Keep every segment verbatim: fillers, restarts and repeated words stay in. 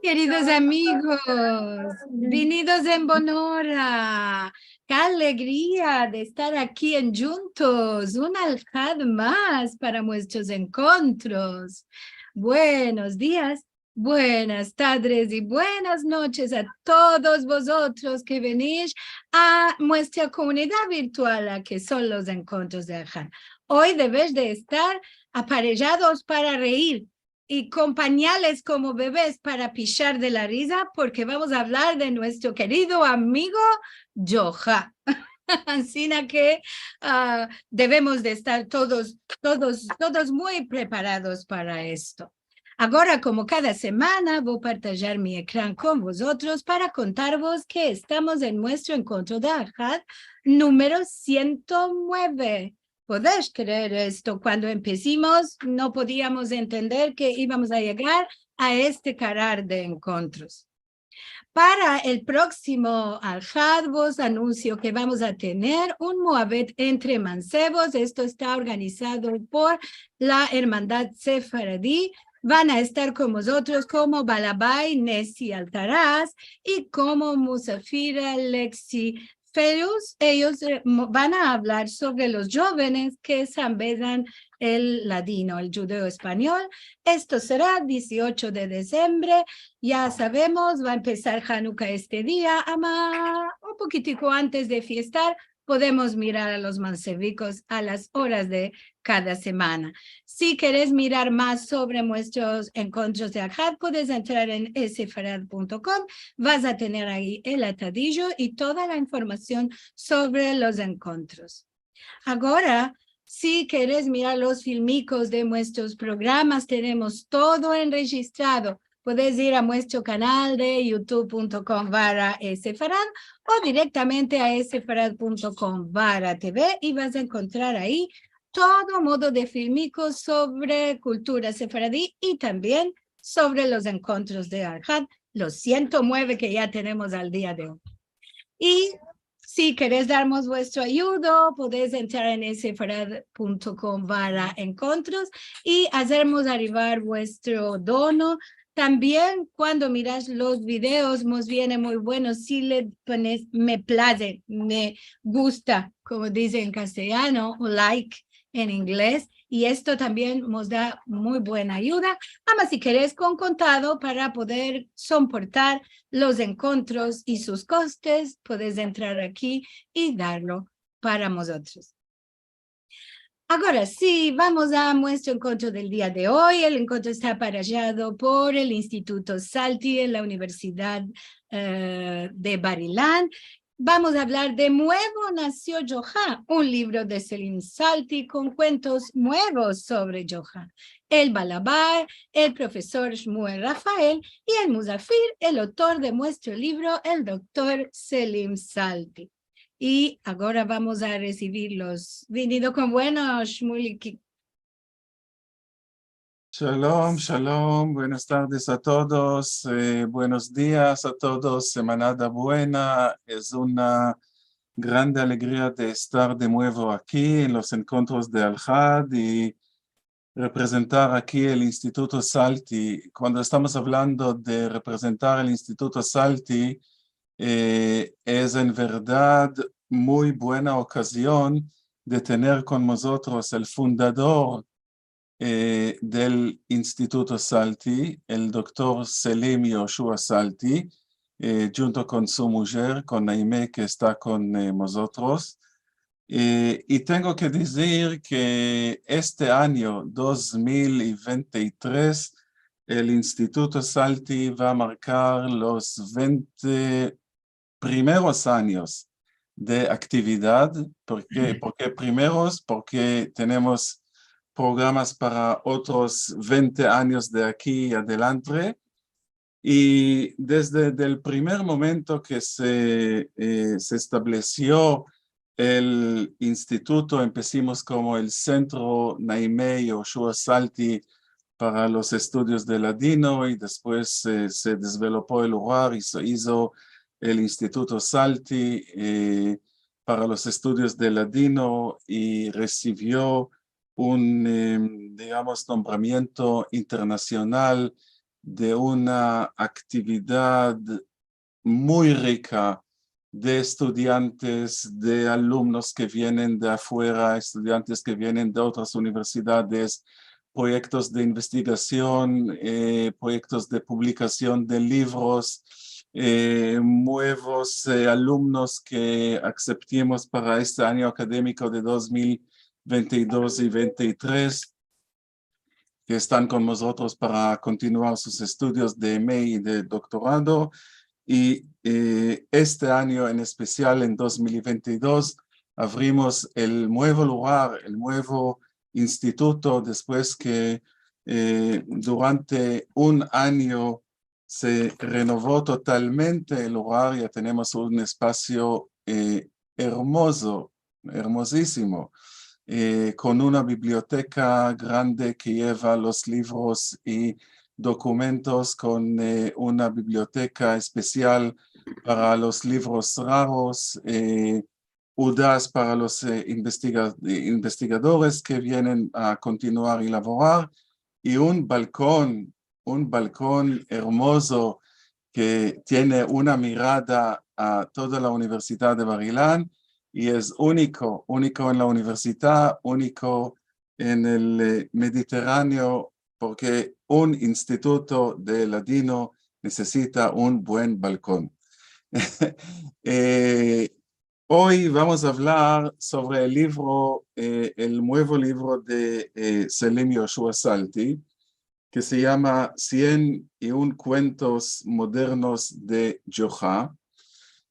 Keridos amigos, vinidos en bonora. Ke alegria de estar aki en djuntos, un alhad mas para muestros enkontros. Buenos dias, buenas tadres i buenas noches a todos vozotros ke venish a muestra komunidad virtual, a ke son los enkontros de alhad. Oy devesh de estar aparejados para reir i kon panyales komo bebes para pishar de la riza, porke vamos a avlar de muestro kerido amigo Djoha. Ansina ke, a, devemos de estar todos, todos, todos muy preparados para esto. Agora, komo kada semana, vo a partajar mi ekran kon vozotros para kontarvos ke estamos en muestro enkontro de alhad numero siento mueve. Podesh kreer esto? Kuando empesimos, no podiamos entender ke ivamos a yegar a este karar de enkontros. Para el proksimo alhad vos anunsio ke vamos a tener un muavvet entre mansevos. Esto esta organizado por la Ermandad Sefaradi. Van a estar kon mozotros komo balabay Nessi Altaraz i komo musafira Lexi Felus. Eyos, e, mo-, van a avlar sovre los djovenes ke sambedan el ladino, el djudeo-espanyol. Esto sera dieciocho de disiembre. Ya savemos, va a empesar Hanuka este dia, ama un pokitiko antes de fiestar, podemos mirar a los mansevikos a las oras de kada semana. Si keres mirar mas sovre muestros enkontros de alhad, podes entrar en esefarad punto kom, vas a tener ayi el atadijo i toda la informasion sovre los enkontros. Agora, si keres mirar los filmikos de muestros programas, tenemos todo enrejistrado. Podes ir a muestro kanal de youtube punto kom barra esefarad o direktamente a esefarad punto kom barra te ve i vas a enkontrar ayi todo modo de filmikos sovre kultura sefaradi i tambien sovre los enkontros de alhad, los siento mueve ke ya tenemos al dia de oy. I si keres darmos vuestro ayudo, podes entrar en esefarad punto kom barra enkontros i azermos arrivar vuestro dono. Tambien, kuando miras los videos, mos viene muy bueno si le pones me plaze, me gusta, komo dize en kastelyano, o like en ingles, i esto tambien mos da muy buena ayuda. Ama si keres kon kontado para poder soportar los enkontros i sus kostes, podes entrar aki i darlo para mozotros. Agora si, vamos a muestro enkontro del dia de oy. El enkontro esta aparejado por el Instituto Salti en la Universidad, e, de Bar-Ilan. Vamos a avlar de Muevo nasio Djoha, un livro de Selim Salti kon kuentos muevos sovre Djoha. El balabar, el profesor Shmuel Rafael, i el musafir, el autor de muestro livro, el doktor Selim Salti. I agora vamos a resivir los. Vinido kon bueno, Shmuel. Shalom, shalom, buenas tardes a todos, e, buenos dias a todos, semanada buena. Es una grande alegria de estar de muevo aki en los enkontros de Alhad i reprezentar aki el Instituto Salti. Kuando estamos avlando de reprezentar el Instituto Salti, e, es en verdad muy buena okazion de tener kon mozotros el fundador, e, del Instituto Salti, el doktor Selim Yoshua Salti, e, djunto kon su mujer, kon Naime, ke esta kon, e, mozotros. E, i tengo ke dizir ke este anyo dos mil i vente i tres, el Instituto Salti va a markar los vente primeros anyos de aktividad. Por ke? Por ke primeros? Porke tenemos programas para otros vente anyos de aki adelante. I desde el primer momento ke se, e, se establesio el instituto, empesimos komo el Sentro Naime Yoshua Salti para los estudios de ladino, i despues, e, se desvelopo el lugar i se izo el Instituto Salti, e, para los estudios de ladino, i resivio un, em, digamos, nombramiento internasional de una aktividad muy rika de estudiantes, de alumnos ke vienen de afuera, estudiantes ke vienen de otras universidades, proyektos de investigasion, eh, proyektos de publikasion de livros, eh, muevos, eh, alumnos ke akseptimos para este anyo akademiko de dos mil vente i dos i vente i tres, ke estan kon mozotros para kontinuar sus estudios de M A i de doktorado. I, eh, este anyo en espesial, en dos mil vente i dos, avrimos el muevo lugar, el muevo instituto, despues ke, eh, durante un anyo se renovo totalmente el lugar, ya tenemos un espasio, eh, ermozo, ermozisimo, eh, kon una biblioteka grande ke yeva los livros i dokumentos, kon, eh, una biblioteka espesial para los livros raros, eh, udas para los, eh, investiga-, eh, investigadores ke vienen a kontinuar i lavorar, i un balkon, un balkon ermozo ke tiene una mirada a toda la Universidad de Bar-Ilan, i es uniko, uniko en la universidad, uniko en el, eh, Mediterraneo, porke un instituto de ladino nesesita un buen balkon. Eh, Oy vamos a avlar sovre el livro, eh, el muevo livro de, eh, Selim Yoshua Salti, ke se yama Sien i un kuentos modernos de Djoha.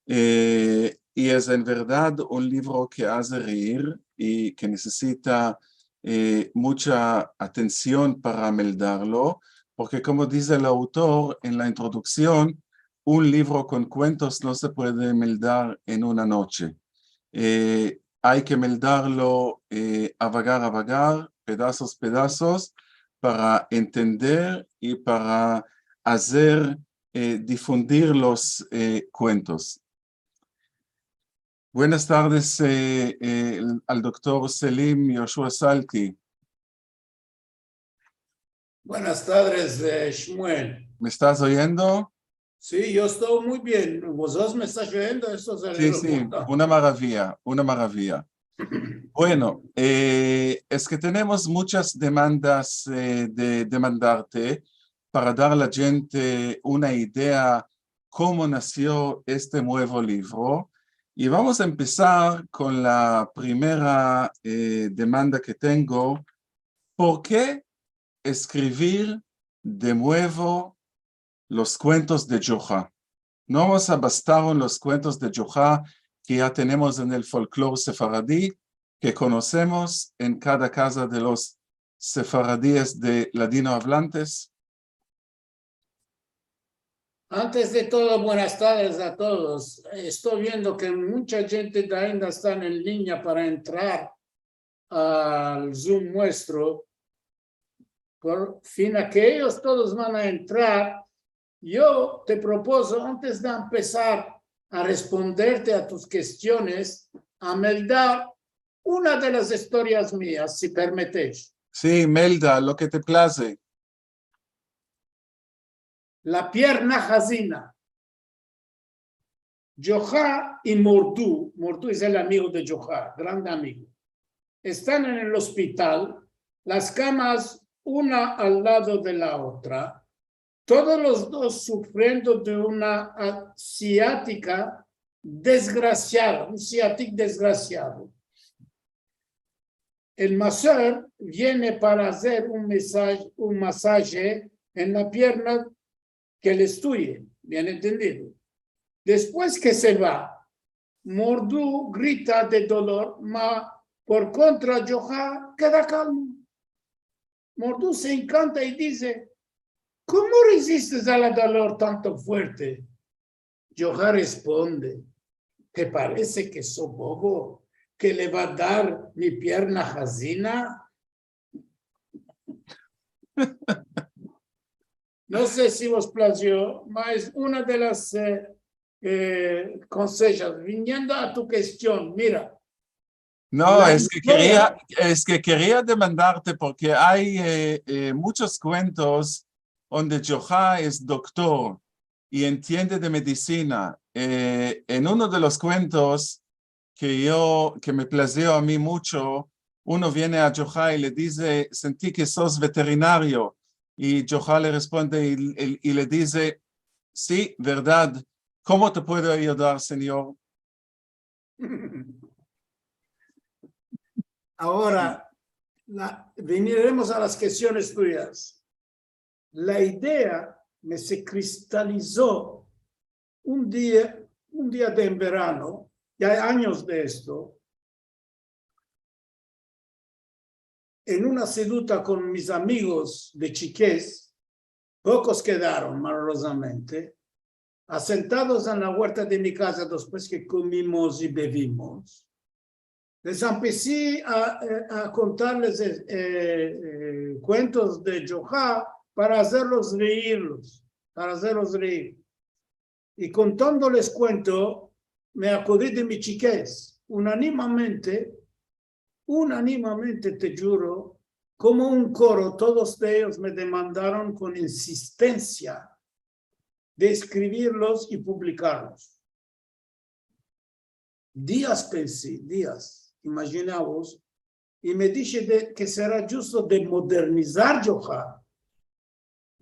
Eh, i es en verdad un livro ke aze reir i ke nesesita, eh, mucha atension para meldarlo, porke, komo dize el autor en la introduksion, un livro kon kuentos no se puede meldar en una noche. Eh, ay ke meldarlo, eh, avagar, avagar, pedazos, pedazos, para entender i para azer, eh, difundir los, eh, kuentos. Buenas tardes, eh, eh, al doktor Selim Yoshua Salti. Buenas tardes, eh, Shmuel. Me estas oyendo? Si, yo esto muy bien. Vozotros me estais oyendo? Esto es el... Si, si, una maraviya, una maraviya. Bueno, eh, es ke tenemos muchas demandas, eh, de demandarte para dar a la djente una idea komo nasio este muevo livro. I vamos a empesar kon la primera, eh, demanda ke tengo. Por ke eskrivir de muevo los kuentos de Djoha? No mos abastaron los kuentos de Djoha ke ya tenemos en el folklor sefaradi, ke konosemos en kada kaza de los sefaradies de ladinoavlantes? Antes de todo, buenas tardes a todos. Esto viendo ke mucha djente ainda estan en linya para entrar al Zoom muestro. Por fin ke eyos todos van a entrar, yo te propozo, antes de empesar a responderte a tus kestiones, a meldar una de las istorias mias, si permites. Si, melda lo ke te plaze. La pierna hazina. Djoha i Mordu, Mordu es el amigo de Djoha, grande amigo, estan en el ospital, las kamas una al lado de la otra, todos los dos sufriendo de una, ah, siatika desgrasiada, un siatik desgrasiado. El masör viene para azer un mesa-, un masaje en la pierna ke le estuye, bien entendido. Despues ke se va, Mordu grita de dolor, ma por kontra Djoha keda kalmo. Mordu se enkanta i dize: "Komo rezistes al dolor tanto fuerte?" Djoha responde: "Te parese ke so bobo, ke le va dar mi pierna hazina?" No se si vos plazio, ma es una de las, eh, eh, konsejos. Viniendo a tu kestion, mira, No, es ke keria, es ke keria demandarte porke ay, eh, eh, muchos kuentos onde Djoha es doktor i entiende de medisina. Eh, en uno de los kuentos ke yo, ke me plazio a mi muncho, uno viene a Djoha i le dize: "Senti ke sos veterinario." I Djoha le responde i, i, i le dize: "Si, verdad. Komo te puedo ayudar, senyor?" Agora, la, veniremos a las kestiones tuyas. La idea me se kristalizo un dia, un dia de en verano, ya ay anyos de esto, en una seduta kon mis amigos de chikez, pokos kedaron, malorozamente, asentados en la guerta de mi kaza, despues ke komimos i bevimos, les empesi a, a kontarles, eh, eh, kuentos de Djoha para azerlos reirlos, para azerlos reir. I kontando les kuento, me akodi de mi chikez. Unanimamente, unanimamente, te djuro, komo un koro, todos de eyos me demandaron kon insistensia de eskrivirlos i publikarlos. Dias pensi, dias, imajinavos, i me dishe de, ke sera djusto de modernizar Djoha,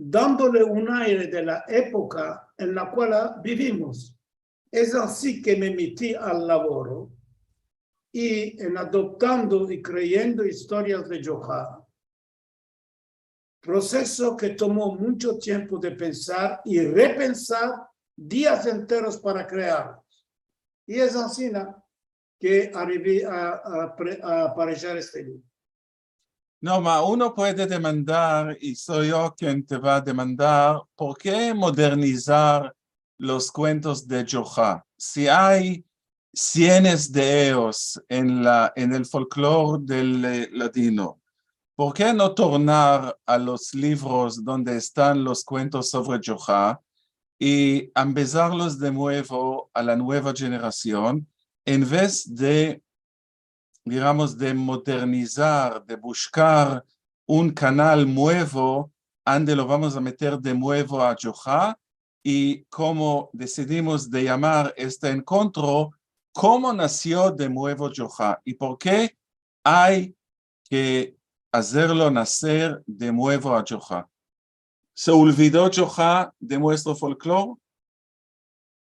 dandole un aire de la epoka en la kual bivimos. Es ansi ke me meti al lavoro i en adoptando i kreyendo istorias de Djoha, proseso ke tomo muncho tiempo de pensar i repensar dias enteros para krearlos. I es ansina ke arivi a, a pre-, a apareshar este livro. No, ma uno puede demandar, i so yo ken te va a demandar, por ke modernizar los kuentos de Djoha? Si ay sienes de eyos en la, en el folklor del, eh, ladino, por ke no tornar a los livros donde estan los kuentos sovre Djoha i ambezarlos de muevo a la mueva jenerasion, en vez de, diramos, de modernizar, de bushkar un kanal muevo ande lo vamos a meter de muevo a Djoha, i komo desidimos de yamar este enkontro, komo nasio de muevo Djoha i por ke ay ke azerlo naser de muevo a Djoha. Se olvido Djoha de muestro folklor?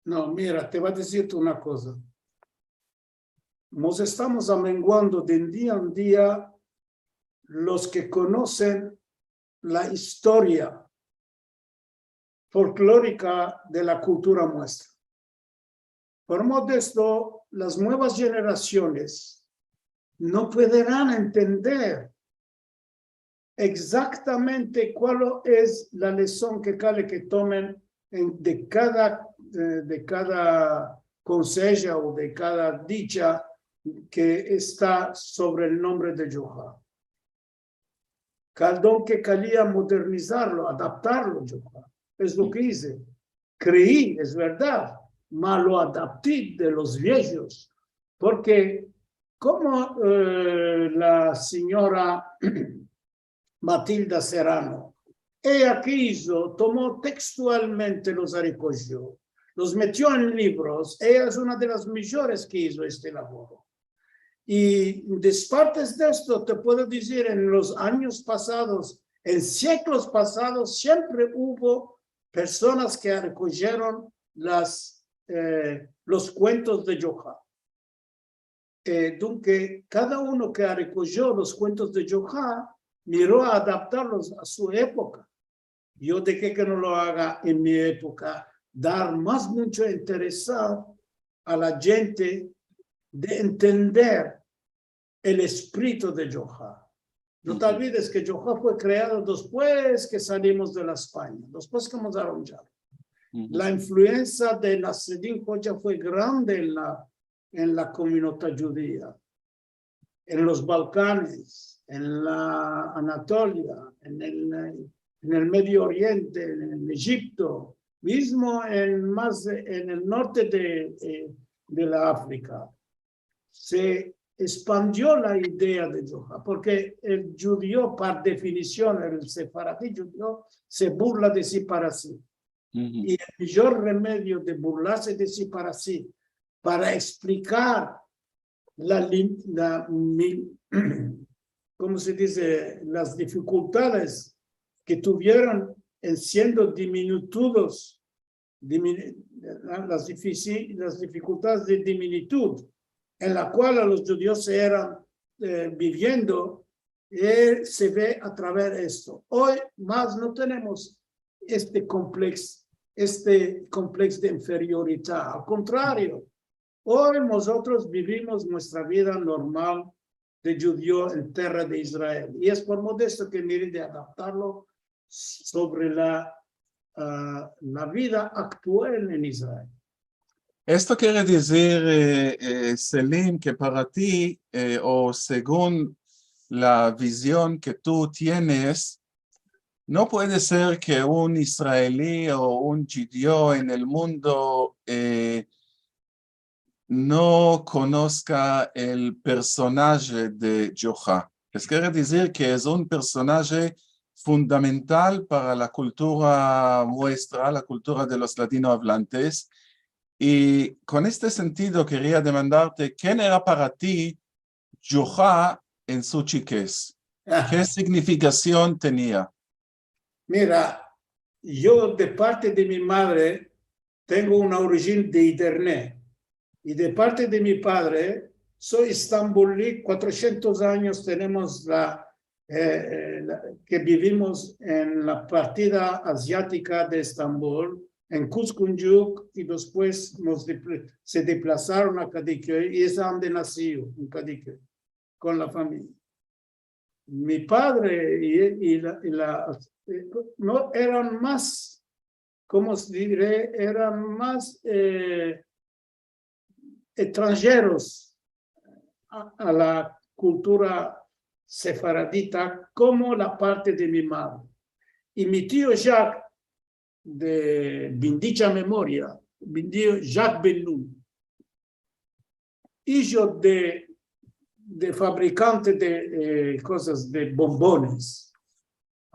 No, mira, te va a dizirte una koza. Mos estamos amenguando de dia en dia los ke konosen la istoria folklorika de la kultura muestra. Por modo de esto, las muevas jenerasiones no puederan entender egzaktamente kual es la leson ke kale ke tomen en, de kada, eh, de kada konseja o de kada dicha ke esta sovre el nombre de Djoha. Kaldon ke kalia modernizarlo, adaptarlo, Djoha. Es lo ke ize. Krei, es verdad, ma lo adapti de los viejos. Porke, komo, eh, la sinyora Matilda Serrano, eya ke izo, tomo tekstualmente los arikojo, los metio en livros, eya es una de las mijores ke izo este lavoro. I despartes de esto, te puedo dizir, en los anyos pasados, en siglos pasados, siempre uvo personas ke arikojeron las, eh, los kuentos de Djoha. Eh, dunke, kada uno ke arikojo los kuentos de Djoha miro a adaptarlos a su epoka. Yo dije ke no lo aga en mi epoka, dar mas muncho interesar a la djente de entender el espirito de Djoha. No te olvides ke Djoha fue kreado despues ke salimos de la Espanya, despues ke mos aronjamos. La influensia de Nasreddin Hoja fue grande en la, en la komunidad djudia, en los Balkanes, en la Anatolia, en el, en el Medio Oriente, en el Egipto, mizmo en mas, en el norte de, eh, de la Afrika. Se espandio la idea de Djoha, porke el djudio, par definision, el sefaradi djudio, se burla de si para si. I el mijor remedio de burlarse de si para si, para eksplikar la, lim- la mi- ¿cómo se dice? Las dificultades ke tuvieron en siendo diminutidos, diminu- la- las difici- las dificultades de diminitud en la kual los djudios se eran, eh, biviendo, eh, se ve a traves esto. Oy mas no tenemos este kompleks, este kompleks de inferioridad. Al kontrario, oy mozotros bivimos muestra vida normal de djudio en tera de Israel. I es por modo de esto ke miri de adaptarlo sovre la, ah, la vida aktual en Israel. Esto kere dizir, eh, eh, Selim, ke para ti, eh, o segun la vizion ke tu tienes, no puede ser ke un israeli o un djudio en el mundo, eh, no konoska el personaje de Djoha. Es kere dizir ke es un personaje fundamental para la kultura muestra, la kultura de los ladinoavlantes. I kon este sentido keria demandarte, ken era para ti Djoha en su chikez? Ke signifikasion tenia? Mira, yo de parte de mi madre tengo una orijin de Edirne. I de parte de mi padre, so estambuli, kuatrosientos anyos tenemos la, eh, la, ke bivimos en la partida aziatika de Estambul, en Kuzguncuk, i despues mos depl- se deplasaron a Kadiköy, i es ande nasi, en Kadiköy, kon la famiya. Mi padre i, i la, i la, eh, no, eran mas, komo se dire, eran mas, eh, estranjeros a, a la kultura sefaradita komo la parte de mi madre. I mi tio Jacques, de bendicha memoria, mi tio Jacques Ben-Nun, ijo de, de fabrikante de, eh, kozas, de bombones.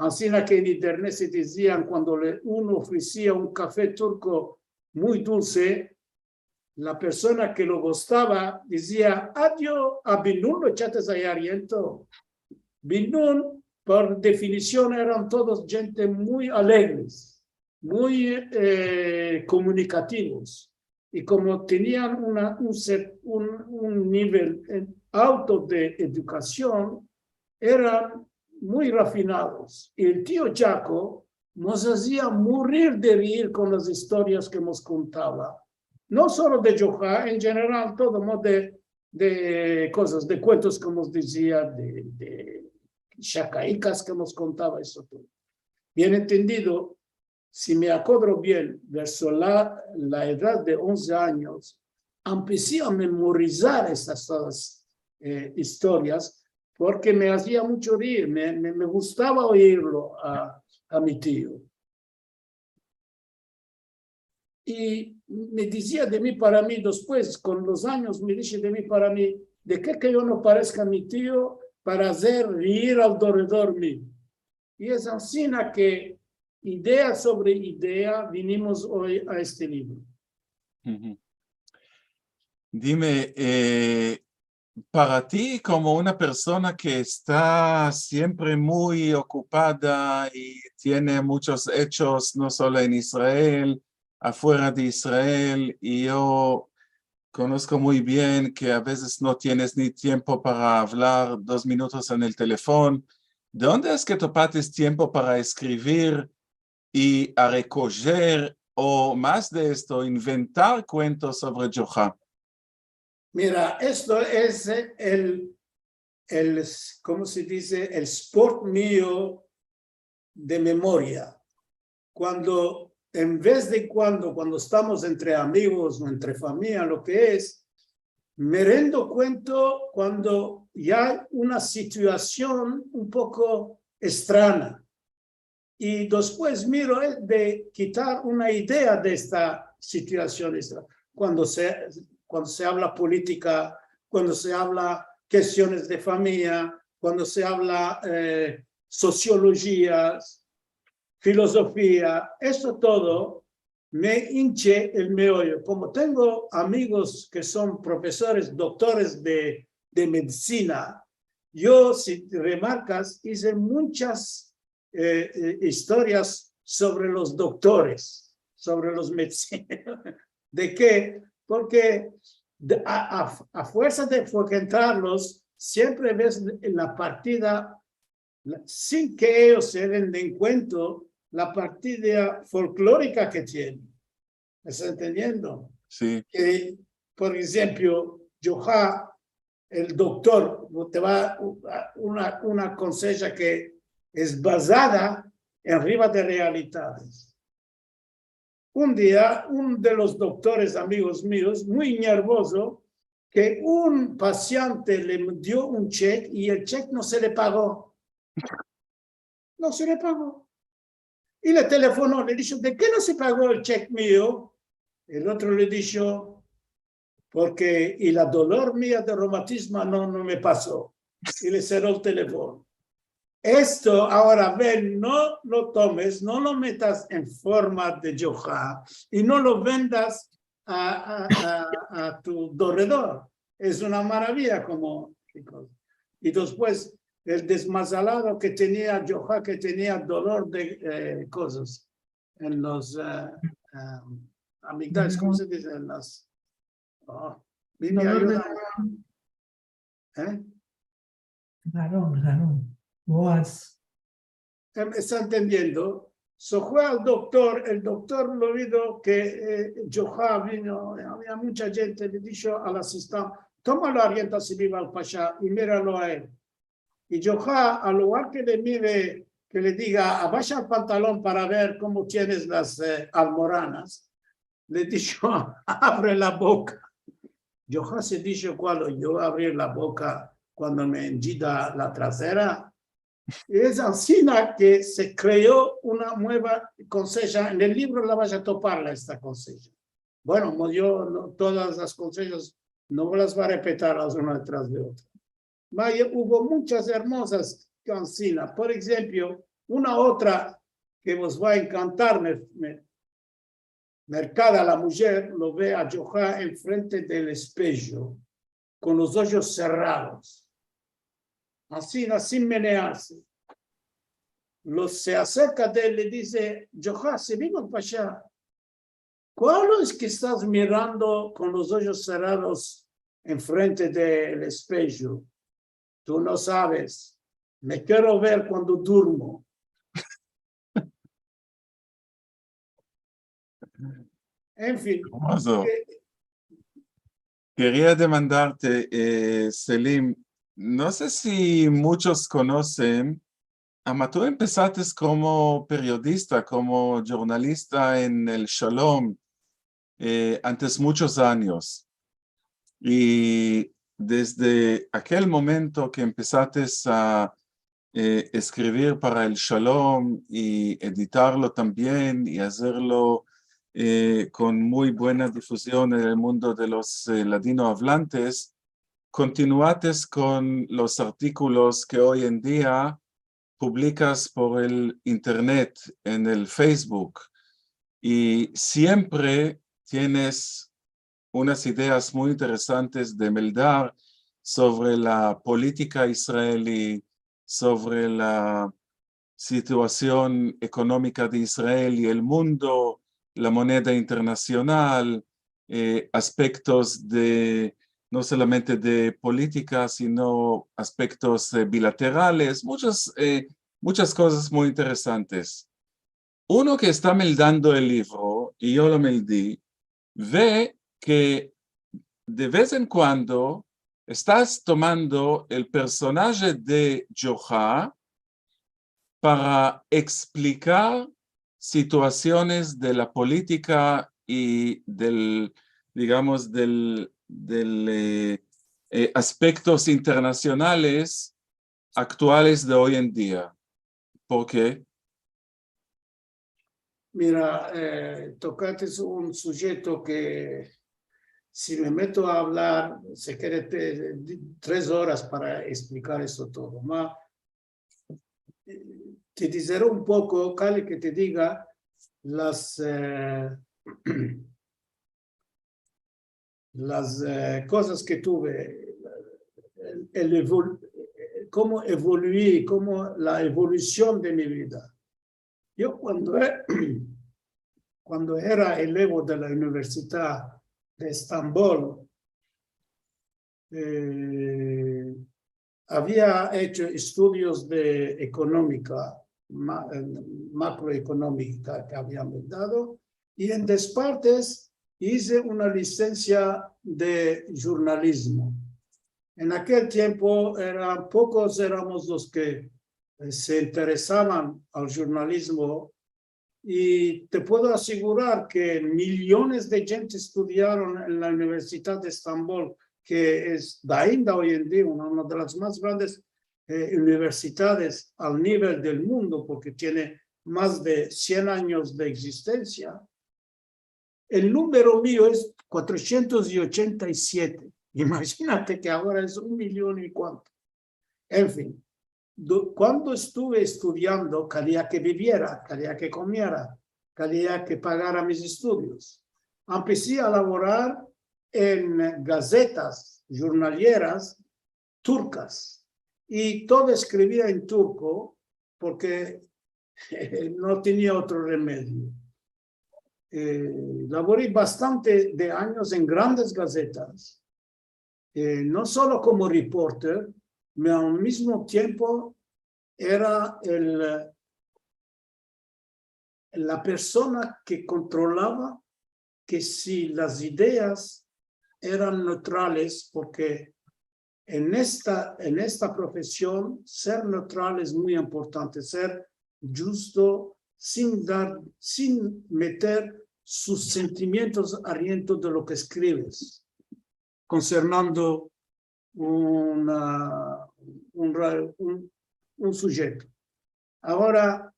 Ansina ke en Edirne se dizian, kuando le, uno ofresia un kafe turko muy dulse, la persona ke lo gostava dizia: "Adio, a Ben-Nun lo echates ayar yento?" Ben-Nun, por definision, eran todos djente muy alegres, muy, eh, komunikativos, i komo tenian una, un ser-, un, un nivel, eh, alto de edukasion, eran muy rafinados. I el tio Jaco mos azia murir de riir kon las istorias ke mos kontava. No solo de Djoha, en jeneral, todo modo de, de kozas, de kuentos ke mos dizia, de, de shakaikas ke mos kontava, esto todo. Bien entendido, si me akodro bien, verso la, la edad de onze anyos, empesi a memorizar esas todas, eh, istorias, porke me azia muncho riir, me, me, me gustava oirlo a, a mi tio. I me dizia de mi para mi, despues, kon los anyos, me dishe de mi para mi, de ke ke yo no pareska a mi tio para azer riir alderedor mio. I es ansina ke idea sovre idea vinimos oy a este livro. Dime, eh, para ti, komo una persona ke esta siempre muy okupada i tiene munchos echos, no solo en Israel, afuera de Israel, i yo konosko muy bien ke a vezes no tienes ni tiempo para avlar dos minutos en el telefon. De onde es ke topates tiempo para eskrivir i a rekojer, o mas de esto, inventar kuentos sovre Djoha? Mira, esto es el, el, komo se dize? El sport mio de memoria. Kuando, en vez de kuando, kuando estamos entre amigos o entre famiya, lo ke es, me rendo kuenta kuando ya ay una situasion un poko estrana. I despues miro, eh, de kitar una idea de esta situasion estrana. Kuando se, kuando se avla politika, kuando se avla kestiones de famiya, kuando se avla, eh, sosiolojia, filozofia, esto todo me inche el meoyo. Komo tengo amigos ke son profesores, doktores de, de medisina, yo, si remarkas, ize munchas, eh, eh, istorias sovre los doktores, sovre los medisineros. De ke? Porke de, a, a, a fuersa de frekentarlos, siempre ves la partida, la, sin ke eyos se den kuenta, la partida folklorika ke tienen. Me esta entendiendo? Si. Ke, por enshemplo, Djoha, el doktor, te va a una, una konseja ke es bazada en riva de realidades. Un dia, un de los doktores, amigos mios, muy nervozo, ke un pasiente le dio un chek i el chek no se le pago. No se le pago. I le telefono, le disho: "De ke no se pago el chek mio?" El otro le disho: "Porke i la dolor mia de reumatizmo no, no me paso." I le serro el telefono. Esto, agora ven, no lo tomes, no lo metas en forma de Djoha i no lo vendas a, a, a, a tu derredor. Es una maraviya komo, i despues, el desmazalado ke tenia, Djoha, ke tenia dolor de, eh, kozas en los, eh, eh, amigdales, komo se dize? En las, oh, mi, mi, dolor de ayoda. Eh? Garon, garon. Boaz. Em, esta entendiendo? Se fue al doktor, el doktor lo vio ke, eh, Djoha vino, avia muncha djente, le disho al asistente: "Toma la orienta si vive al pasha i miralo a el." I Djoha, al lugar ke le mire, ke le diga: "Abasha el pantalon para ver komo tienes las, eh, almoranas", le disho: "Avre la boka." Djoha se disho: "Kualo, yo avrir la boka kuando me enjida la trasera?" Es ansina ke se kreo una mueva konseja. En el livro la vas a topar esta konseja. Bueno, mo-, yo no, todas las konsejas no las vo a repetir las una detras de otra. Mas huvo munchas ermozas ansina. Por enshemplo, una otra ke vos va a enkantar, me, me, Merkada, la mujer lo ve a Djoha enfrente del espejo, kon los ojos serrados, ansina, sin menearse. Lo, se aserka de el, le dize: "Djoha, si vive al pasha, kualo es ke estas mirando kon los ojos serrados enfrente del espejo? Tu no saves. Me kero ver kuando durmo." En fin. Ermozo. Keria demandarte, eh, Selim, no se si munchos konosen, ama tu empesates komo periodista, komo djornalista en El Shalom, eh, antes munchos anyos. I desde akel momento ke empesates a, eh, eskrivir para El Shalom i editarlo tambien i azerlo, eh, kon muy buena difuzion en el mundo de los, eh, ladinoavlantes, kontinuates kon los artikolos ke oy en dia publikas por el internet, en el Facebook, i siempre tienes unas ideas muy interesantes de meldar sovre la politika israeli, sovre la situasion ekonomika de Israel i el mundo, la moneda internasional, eh, aspektos de, no solamente de politika, sino aspektos, eh, bilaterales, munchas, eh, munchas kozas muy interesantes. Uno ke esta meldando el livro, i yo lo meldi, ve ke de vez en kuando estas tomando el personaje de Djoha para eksplikar situasiones de la politika i del, digamos, del, del, eh, eh, aspektos internasionales aktuales de oy en dia. Por ke? Mira, eh, tokates un sujeto ke si me meto a avlar, se kere te-, tres oras para eksplikar esto todo. Ma, te dizere un poko, kale ke te diga, las, e, las, e, kozas ke tuve, el, el evol-, komo evolui, komo la evolusion de mi vida. Yo kuando e-, kuando era elevo de la Universidad de Estambol, e, avia echo estudios de ekonomika, ma-, e, makroekonomika ke avian dado, i en despartes ize una lisensia de jurnalizmo. En akel tiempo eran pokos, eramos los ke, e, se interesavan al jurnalizmo, i te puedo asigurar ke miliones de djente estudiaron en la Universidad de Estambol, ke es ainda oy en dia una, una de las mas grandes, e, universidades al nivel del mundo, porke tiene mas de sien anyos de egzistensia. El numero mio es kuatrosientos i ochenta i siete. Imaginate ke agora es un milion i kuanto. En fin, du-, kuando estuve estudiando, kalia ke biviera, kalia ke komiera, kalia ke pagara mis estudios. Empesi a lavorar en gazetas, jurnalieras turkas, i todo eskrivia en turko, porke no tenia otro remedio. E, lavori bastante de anyos en grandes gazetas, e, no solo komo reporter, ma al mizmo tiempo era el, la persona ke kontrolava ke si las ideas eran neutrales, porke en esta, en esta profesion ser neutral es muy importante, ser djusto, sin dar, sin meter sus sentimientos adentro de lo ke eskrives, konsernando una, un ra-, un, un sujeto. Agora,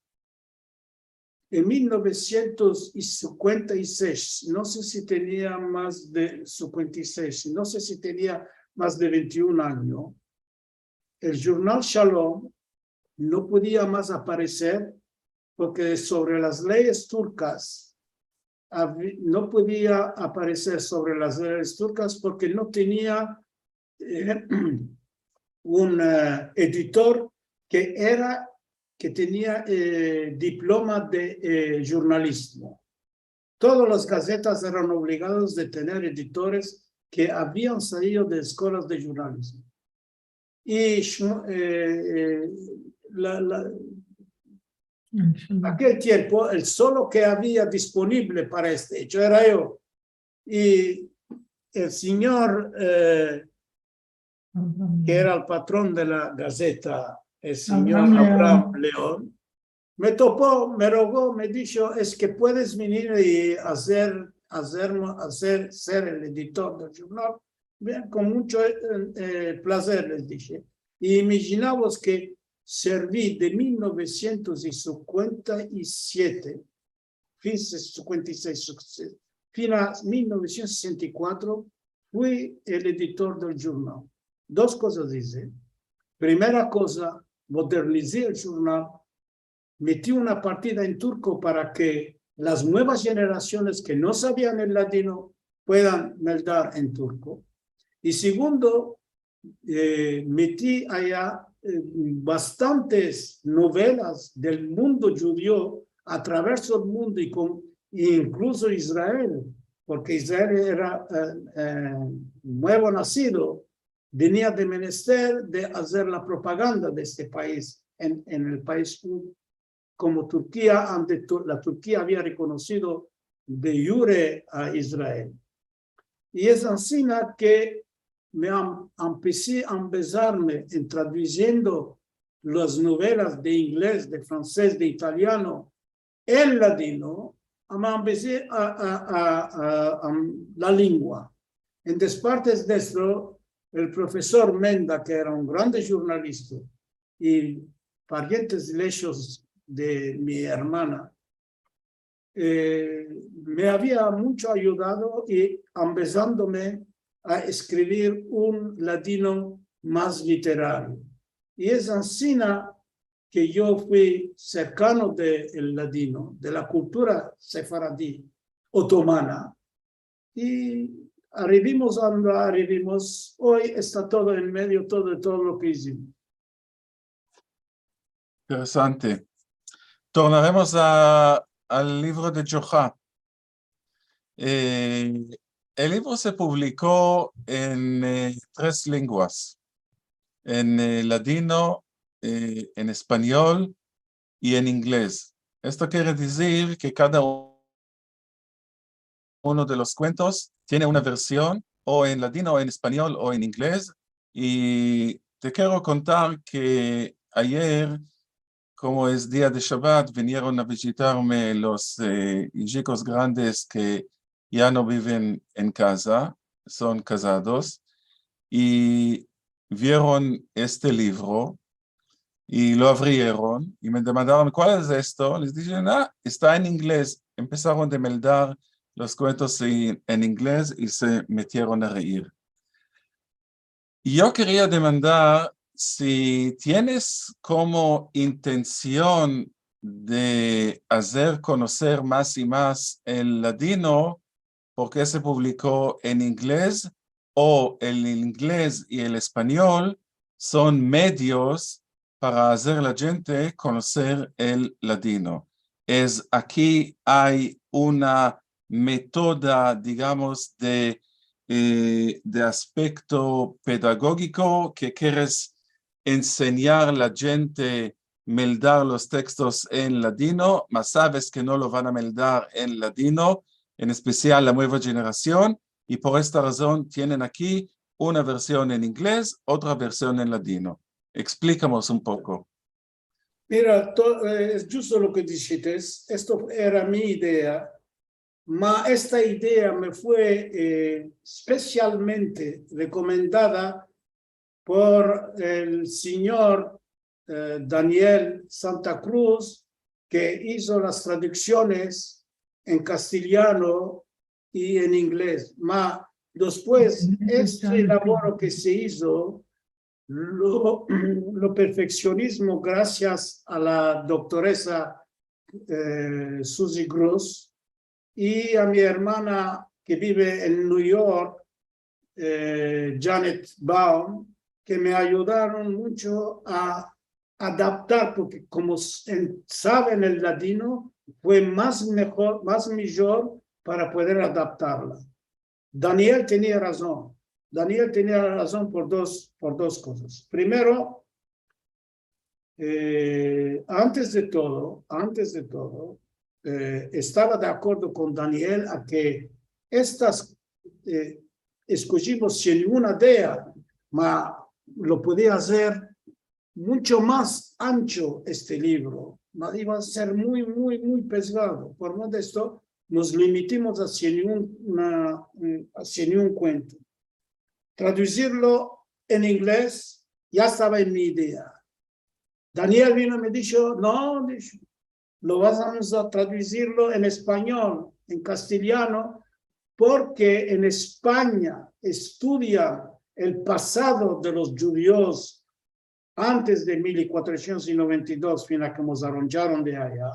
en mil novesientos i sinkuenta i sesh, no se si tenia mas de sinkuenta i sesh, no se si tenia mas de vente i un anyo, el jurnal Shalom no podia mas apareser, porke sovre las leyes turkas, avi-, no podia apareser sovre las leyes turkas porke no tenia, e, un, e, editor ke era, ke tenia, e, diploma de, e, jurnalizmo. Todas las gazetas eran ovligadas de tener editores ke avian salido de eskolas de jurnalizmo. I Shmu-, e, e, la, la, akel tiempo, el solo ke avia disponible para este echo era yo. I el sinyor, e, ke era el patron de la gazeta, el sinyor Abraham Leon, me topo, me rogo, me disho, "Es ke puedes venir i azer, azer, azer, ser el editor del jurnal?" "Bien, kon muncho, e, e, plazer", les dishe. I imaginavos ke servi de mil novesientos i sinkuenta i siete, fin sinkuenta i sesh, fin a mil novesientos sesenta i kuatro, fui el editor del jurnal. Dos kozas ize. Primera koza, modernizi el jurnal, meti una partida en turko para ke las muevas jenerasiones ke no savian el ladino puedan meldar en turko. I segundo, e, meti aya, e, bastantes novelas del mundo djudio a traverso del mundo i kon, i inkluso Israel, porke Israel era, e, e, muevo nasido, tenia de menester de azer la propaganda de este pais en, en el pais komo Turkia, ante to-, la Turkia avia rekonosido de jure a Israel. I es ansina ke me am-, empesi a ambezarme en tradusiendo las novelas de inglez, de franses, de italiano, en ladino, a, me ambezi a, a, a, a, a la lengua. En despartes de esto, el profesor Menda, ke era un grande jurnalista, i parientes leshos de mi ermana, eh, me avia muncho ayudado i ambezandome a eskrivir un ladino mas literario. I es ansina ke yo fui serkano de el ladino, de la kultura sefaradi otomana, i arivimos anda arivimos. Oy esta todo en medio, todo, todo lo ke izimos. Interesante. Tornaremos a, al livro de Djoha. Eh, el livro se publiko en, eh, tres lenguas, en, eh, ladino, eh, en espanyol i en inglez. Esto kere dizir ke kada u-, uno de los kuentos tiene una version o en ladino, o en espanyol, o en inglez. I te kero kontar ke ayer, komo es dia de Shabat, vinieron a vijitarme los, eh, ijikos grandes ke ya no biven en kaza, son kazados, i vieron este livro, i lo avrieron, i me demandaron, "Kual es esto?" Les dishe, "Ah, esta en inglez." Empesaron de meldar los kuentos en, en inglez i se metieron a reir. Yo keria demandar si tienes komo intension de azer konoser mas i mas el ladino, porke se publiko en inglez, o el inglez i el espanyol son medios para azer la djente konoser el ladino. Es aki ay una metoda, digamos, de, eh, de aspekto pedagogiko ke keres ensenyar la djente meldar los tekstos en ladino, mas saves ke no lo van a meldar en ladino, en espesial la mueva jenerasion, i por esta razon tienen aki una version en inglez, otra version en ladino. Eksplikamos un poko. Mira, to-, eh, es djusto lo ke dishites. Esto era mi idea, ma esta idea me fue, eh, espesialmente rekomendada por el sinyor, eh, Daniel Santa Cruz, ke izo las traduksiones en kastelyano i en inglez. Ma despues, este lavoro ke se izo, lo, lo perfeksionizmo grasias a la doktoresa, eh, Susie Gross, i a mi ermana ke bive en New York, eh, Janet Baum, ke me ayudaron muncho a adaptar, porke komo s-, en, saven el ladino, fue mas mejor, mas mijor para poder adaptarla. Daniel tenia razon. Daniel tenia razon por dos, por dos kozas. Primero, eh, antes de todo, antes de todo, eh, estava de akordo kon Daniel a ke estas, eh, eskojimos sin ninguna idea, ma lo podia azer muncho mas ancho este livro, ma iva a ser muy, muy, muy pesgado. Por modo de esto, mos limitimos a sin un, una, un, a sin un kuento. Tradusirlo en inglez ya estava en mi idea. Daniel vino i me disho, "No", disho, "lo vamos a tradusirlo en espanyol, en kastelyano, porke en Espanya estudian el pasado de los djudios antes de mil kuatrosientos i noventa i dos, fina ke mos aronjaron de aya.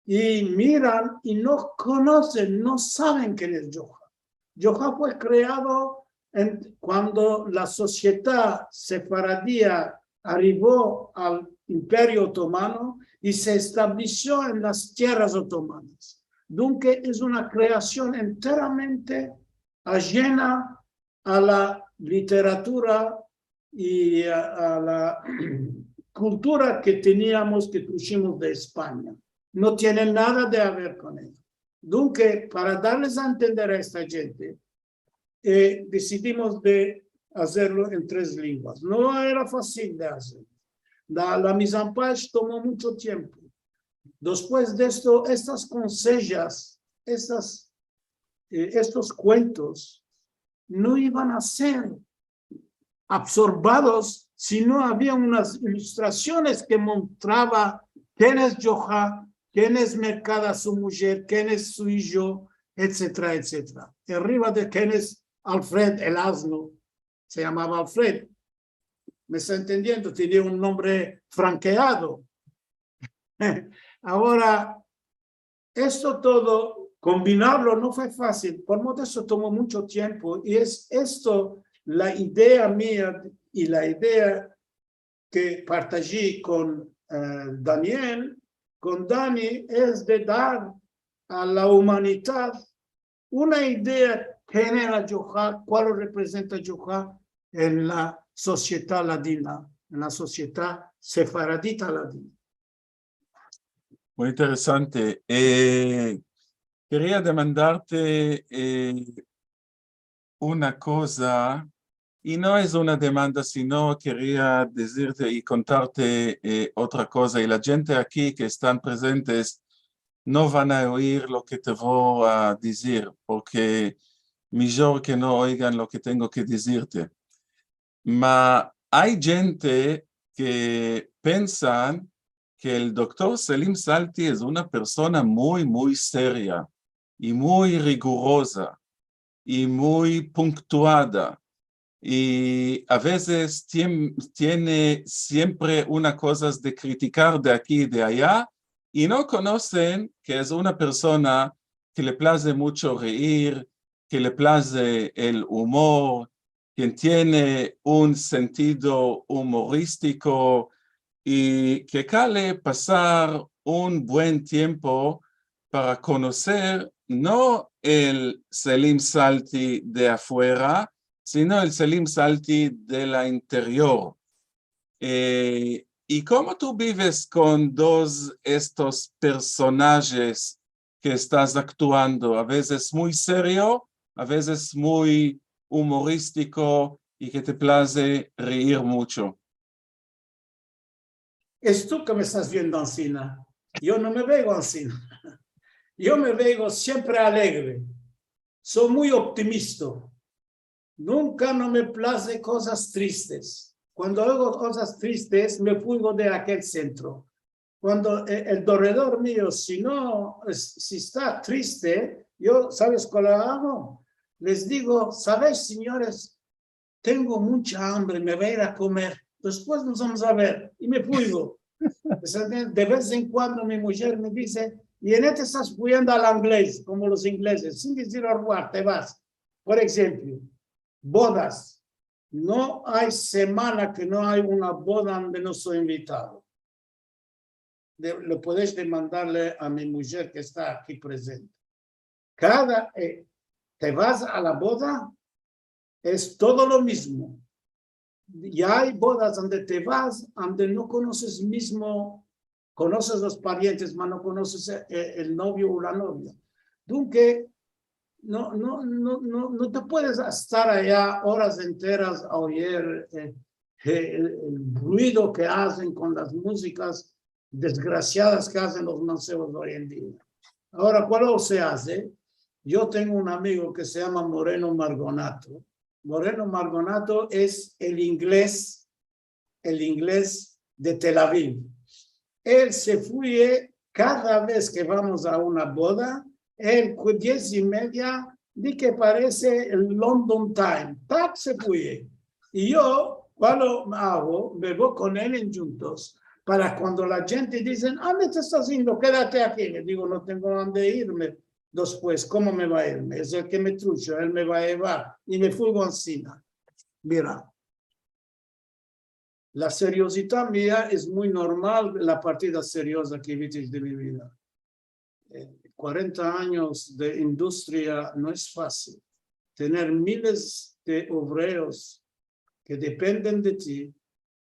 I miran i no konosen, no saven ken es Djoha". Djoha fue kreado en, kuando la sosiedad sefaradia arivo al Imperio Otomano i se establesio en las tierras otomanas. Dunke es una kreasion enteramente ajena a la literatura i a, a la kultura ke teniamos, ke trashimos de Espanya. No tiene nada de aver kon ella. Dunke, para darles a entender a esta djente, eh, desidimos de azerlo en tres lenguas. No era fasil de azer. La, la mise en page tomo muncho tiempo. Despues de esto, estas konsejas, estas, eh, estos kuentos no ivan a ser absorbados si no avia unas ilustrasiones ke mostrava ken es Djoha, ken es Merkada su mujer, ken es su ijo, etsetera, etsetera. Arriva de ken es Alfred el azno, se yamava Alfred. Me esta entendiendo? Tenia un nombre frankeado. Agora, esto todo, kombinarlo no fue fasil, por modo esto tomo muncho tiempo, i es esto la idea mia i la idea ke partaji kon, eh, Daniel, kon Dani, es de dar a la umanidad una idea general de Johar, kualo reprezenta Johar en la sosiedad ladina, en la sosiedad sefaradita ladina. Muy interesante. Eh, keria demandarte, eh, una koza, i no es una demanda, sino keria dizirte i kontarte, eh, otra koza. I la djente aki ke estan prezentes no van a oir lo ke te vo a dizir, porke mijor ke no oigan lo ke tengo ke dizirte. Ma ay djente ke pensan ke el doktor Selim Salti es una persona muy, muy seria i muy riguroza i muy punktuada, i a vezes tien-, tiene siempre una kozas de kritikar de aki i de aya, i no konosen ke es una persona ke le plaze muncho reir, ke le plaze el umor, ke tiene un sentido umoristiko i ke kale pasar un buen tiempo para konoser no el Selim Salti de afuera, sino el Selim Salti de la interior. Eh, i komo tu bives kon dos estos personajes ke estas aktuando, a vezes muy serio, a vezes muy umoristiko i ke te plaze reir muncho? Es tu ke me estas viendo ansina. Yo no me veo ansina. Yo me veo siempre alegre. So muy optimista. Nunka no me plaze kozas tristes. Kuando oigo kozas tristes, me fuigo de akel sentro. Kuando e-, el derredor mio, si no, es-, si esta triste, yo, saves kualo ago? Les digo, saves, sinyores, tengo muncha ambre, me vo a ir a komer. Despues mos vamos a ver. I me fuigo. De vez en kuando mi mujer me dize, i en este estas fuyendo al inglez, komo los inglezes, sin dizir au revoir, te vas. Por enshemplo, bodas. No ay semana ke no ay una boda onde no so invitado. De-, lo puedes demandarle a mi mujer ke esta aki prezente. Kada, eh, te vas a la boda, es todo lo mizmo. I ay bodas onde te vas, onde no konoses mizmo, konoses los parientes, ma no konoses e-, e-, el novio o la novia. Dunke, no, no, no, no, no te puedes estar aya oras enteras a oir, eh, eh, el, el ruido ke azen kon las muzikas desgrasiadas ke azen los mansevos oy en dia. Agora, kualo se aze? Yo tengo un amigo ke se yama Moreno Margonato. Moreno Margonato es el inglez, el inglez de Tel Aviv. El se fuye kada vez ke vamos a una boda, el ku diez i media, di ke parese el London Time. Pap, se fuye. I yo, kualo ago? Me vo kon el en djuntos, para kuando la djente dizen, "Ande te estas yendo? Kedate aki." Le digo, "No tengo ande irme despues, komo me vo a irme? Es el ke me trujo, el me va a yevar." I me fuigo ansina. Mira, la seriozidad mia es muy normal, la partida serioza ke vites de mi vida. Eh, kuarenta anyos de industria no es fasil. Tener miles de obreros ke dependen de ti,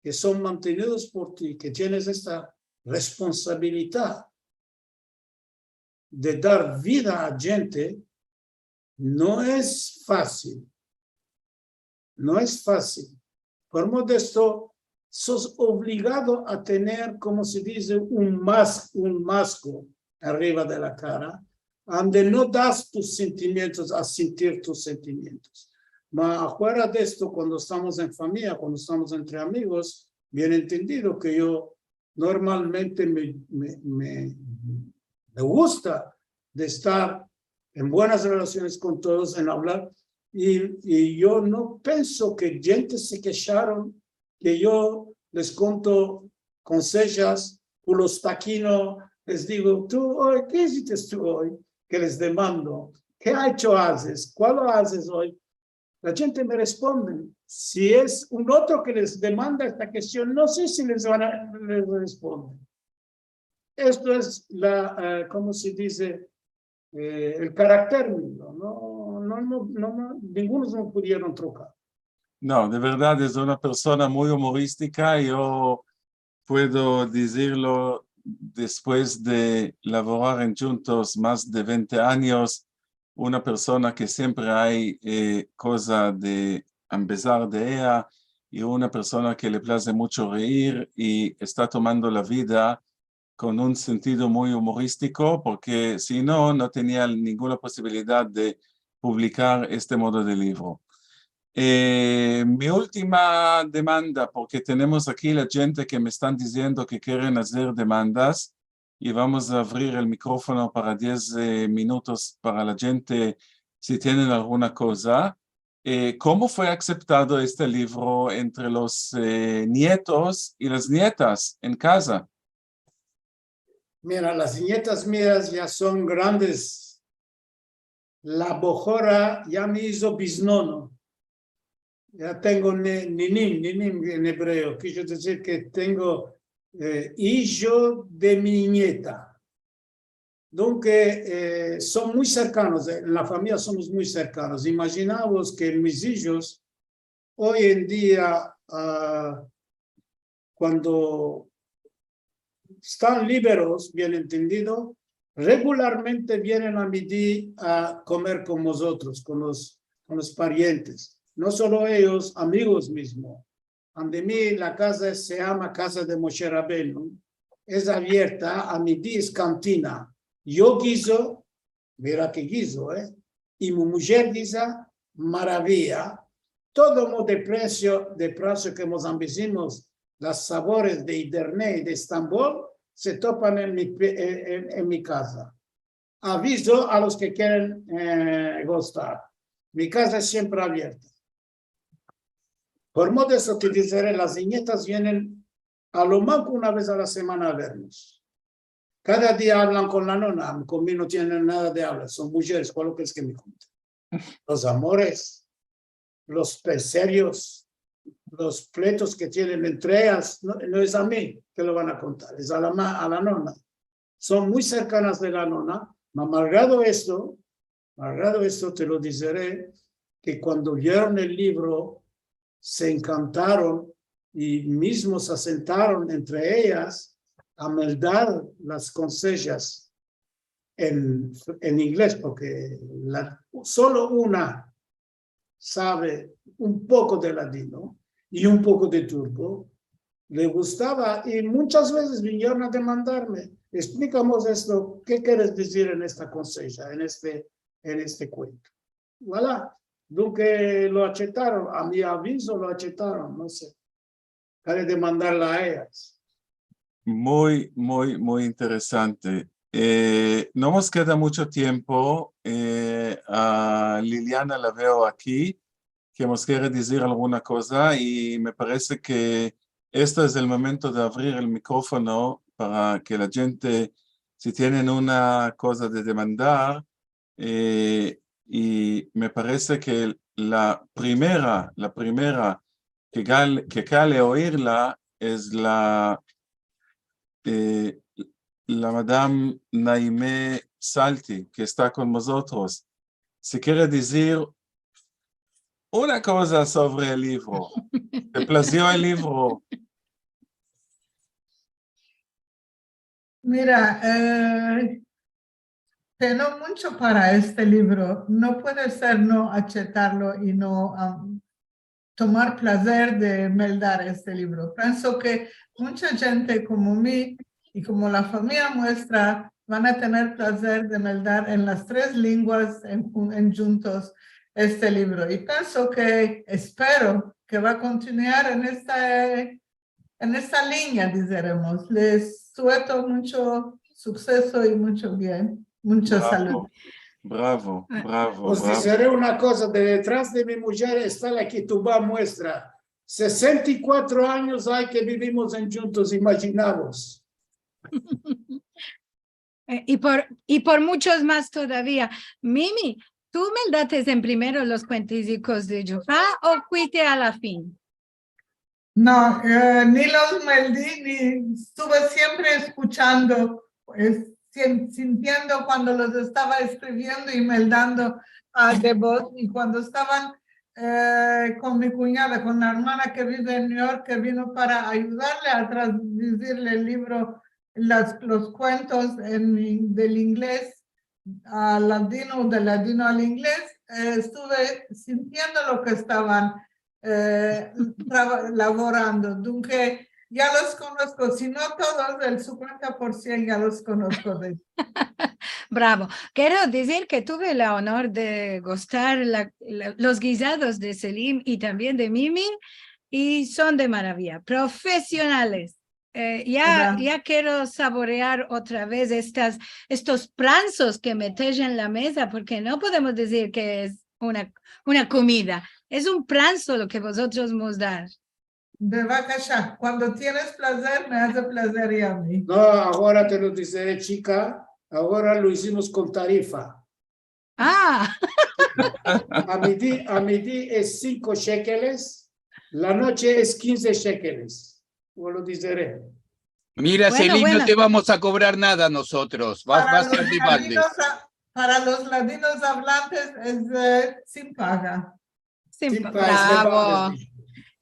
ke son mantenidos por ti, ke tienes esta responsabilidad de dar vida a djente, no es fasil. No es fasil. Por modo esto, sos ovligado a tener, komo se dize, un mas-, un masko arriva de la kara, ande no das tus sentimientos, a sentir tus sentimientos. Ma afuera de esto, kuando estamos en famiya, kuando estamos entre amigos, bien entendido ke yo normalmente me, me, me, me gusta de estar en buenas relasiones kon todos, en avlar, i, i yo no penso ke djente se kesharon ke yo les konto konsejas, o los takino, les digo, tu oy, ke iziste tu oy? Ke les demando, ke acho azes? Kualo azes oy? La djente me responden. Si es un otro ke les demanda esta kestion, no se si les van a, les responden. Esto es la, eh, komo se dize? Eh, el karakter mio. No, no, no, no, no, ningunos no pudieron trokar. No, de verdad es una persona muy humorística. Yo puedo dizirlo, despues de lavorar en djuntos mas de vente anyos, una persona ke siempre ay, eh, koza de ambezar de eya, i una persona ke le plaze muncho reir i esta tomando la vida kon un sentido muy humoristiko, porke si no, no tenia ninguna posibilidad de publikar este modo de livro. Eh, mi ultima demanda, porke tenemos aki la djente ke me estan diziendo ke keren azer demandas, i vamos a avrir el mikrofono para diez, eh, minutos para la djente, si tienen alguna koza. Eh, komo fue aseptado este livro entre los, eh, nietos i las nietas en kaza? Mira, las nietas mias ya son grandes. La bohora ya me izo biznono. Ya tengo ni-, ninim, ninim en ebreo. Kijo dizir ke tengo, eh, ijo de mi nieta. Donk, eh, son muy serkanos, eh, en la famiya somos muy serkanos. Imajinavos ke mis ijos oy en dia, ah, kuando estan liberos, bien entendido, regularmente vienen a Midi a komer kon mozotros, kon los, kon los parientes. No solo eyos, amigos mizmo. Ande mi, la kaza se yama Kaza de Moshe Rabenu, es avierta, a Midi es kantina. Yo gizo, mira ke gizo, eh? I mi mujer giza, maraviya. Todo modo de presio, de presio ke mos ambezimos, los savores de Edirne, de Estambol, se topan en mi pe-, en, en, en mi kaza. Avizo a los ke keren, eh, gostar. Mi kaza es siempre avierta. Por modo de esto te dizere, las nietas vienen a lo manko una vez a la semana a vermos. Kada dia avlan kon la nona, kon mi no tienen nada de avlar, son mujeres, kualo keres ke me konte? Los amores, los penserios, los pleitos ke tienen entre eyas, no, no es a mi ke lo van a kontar, es a la ma-, a la nona. Son muy serkanas de la nona, ma malgrado esto, malgrado esto te lo dizere, ke kuando vieron el livro, se enkantaron i mizmo se asentaron entre eyas a meldar las konsejas en, en inglez, porke la, solo una save un poko de ladino i un poko de turko, le gustava, i munchas vezes vinieron a demandarme, "Eksplikamos esto, ke keres dizir en esta konseja, en este, en este kuento?" Voilà. Donk, eh, lo achetaron, a mi avizo lo achetaron, no se. Kale demandarla a eyas. Muy, muy, muy interesante. Eh, no mos keda muncho tiempo. Eh, a Liliana la veo aki, ke mos kere dizir alguna koza, i me parese ke esto es el momento de avrir el mikrofono para ke la djente, si tienen una koza de demandar, eh, i me parese ke la primera, la primera ke gal-, ke kale oirla es la, eh, la madam Naime Salti, ke esta kon mozotros. Si kere dizir una koza sovre el livro. Te plazio el livro? Mira, eh, teno muncho para este livro. No puede ser no achetarlo i no, am, tomar plazer de meldar este livro. Penso ke muncha djente komo mi i komo la famiya muestra van a tener plazer de meldar en las tres lenguas en, en djuntos este livro. I penso ke, espero ke va a kontinuar en esta, en esta linya, dizeremos. Les sueto muncho sukseso i muncho bien. Muncha salud. Bravo, bravo, bravo. Os dizere una koza, de detras de mi mujer esta la ketuba muestra. Sesenta i kuatro anyos ay ke bivimos endjuntos, imajinavos. Eh, i por, i por munchos mas todavia. Mimi, tu meldates en primero los kuentizikos de Djoha o fuiste a la fin? No, eh, ni los meldi, ni estuve siempre eskuchando, eh, sin-, sintiendo kuando los estava eskriviendo i meldando, ah, de voz. I kuando estavan, eh, kon mi kunyada, kon la ermana ke bive en New York, ke vino para ayudarle a traduzir el livro, las, los kuentos en, del ingles al ladino, del ladino al ingles, eh, estuve sintiendo lo ke estavan, eh, trava-, lavorando. Dunke, ya los konosko, si no todos, el sinkuenta por siento ya los konosko de... Bravo. Kero dizir ke tuve la onor de gustar la, la, los gizados de Selim i tambien de Mimi, i son de maravia, profesionales. Eh, ya, ya kero savorear otra vez estas, estos pransos ke metesh en la meza, porke no podemos dizir ke es una, una komida. Es un pranso lo ke vozotros mos das. Bevakasha, kuando tienes plazer, me aze plazer i a mi. No, agora te lo dizere, chika, agora lo izimos kon tarifa. Ah. A medi-, a medi es sinko shekeles, la noche es kinze shekeles. Vo lo dizere. Mira, bueno, Selim, no te vamos a kobrar nada a nosotros. Va, va a ser de balde. Para los ladinos a-, para los ladinos avlantes es, eh, sin paga. Sin pa-, bravo.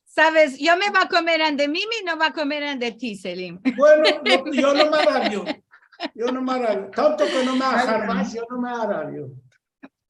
Saves, yo me vo a komer ande Mimi, no vo a komer ande ti, Selim. Bueno, no, yo no me arabio. Yo no me arabio. Tanto ke no me aharbash, yo no me arabio.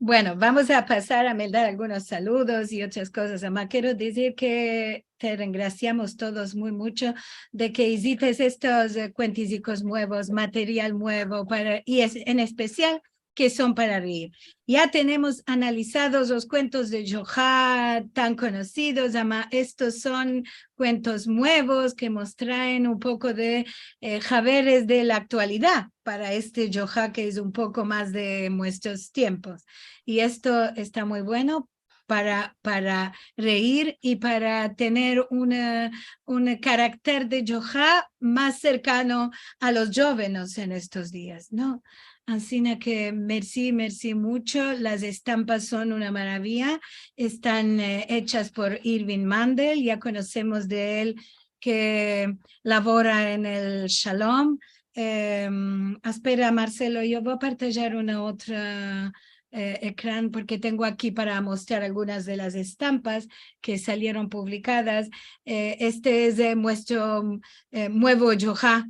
Bueno, vamos a pasar a meldar algunos saludos i otras kozas. Ama kero dizir ke te rengrasiamos todos muy muncho de ke izites estos, eh, kuentizikos muevos, material muevo para, i es, en espesial ke son para reir. Ya tenemos analizados los kuentos de Djoha tan konosidos, ama estos son kuentos muevos ke mos traen un poko de, eh, haberes de la aktualidad para este Djoha ke es un poko mas de muestros tiempos. I esto esta muy bueno para, para reir i para tener un, eh, un karakter de Djoha mas serkano a los djovenes en estos dias, no? Ansina ke mersi, mersi muncho. Las estampas son una maravia. Estan, eh, echas por Irving Mandel. Ya konosemos de el ke lavora en el Shalom. Em, espera, Marcelo, yo vo a partajar una otra, eh, ekran, porke tengo aki para mostrar algunas de las estampas ke salieron publikadas. Eh, este es, eh, muestro, eh, muevo Djoha,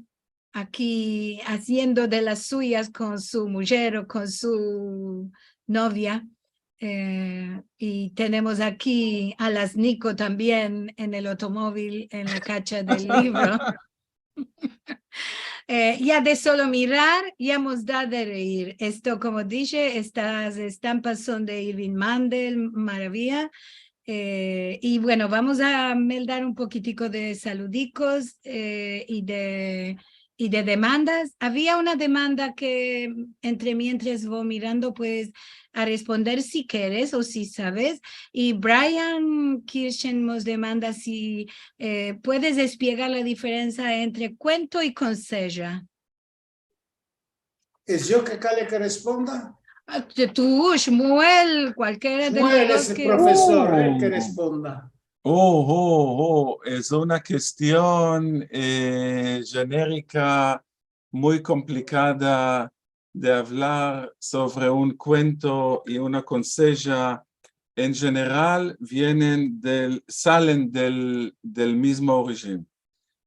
aki aziendo de las suyas kon su mujer o kon su novia. Eh, i tenemos aki a las Niko tambien en el otomovil, en la kacha del livro. Eh, ya de solo mirar, ya mos da de reir. Esto, komo dishe, estas estampas son de Irving Mandel, maravia. Eh, i bueno, vamos a meldar un pokitiko de saludikos, eh, i de, i de demandas. Avia una demanda ke, entre mientras vo mirando, pues, a responder si keres o si saves. I Brian Kirchen mos demanda si, eh, puedes espiegar la diferensa entre kuento i konseja. Es yo ke kale ke responda? Ah, ke tu, Shmuel, kualkiera de los dos ke... Shmuel es el profesor, el ke responda. Oh, oh, oh, es una kestion, eh, jenerika muy komplikada de avlar sovre un kuento i una konseja. En jeneral, vienen del, salen del, del mizmo orijin.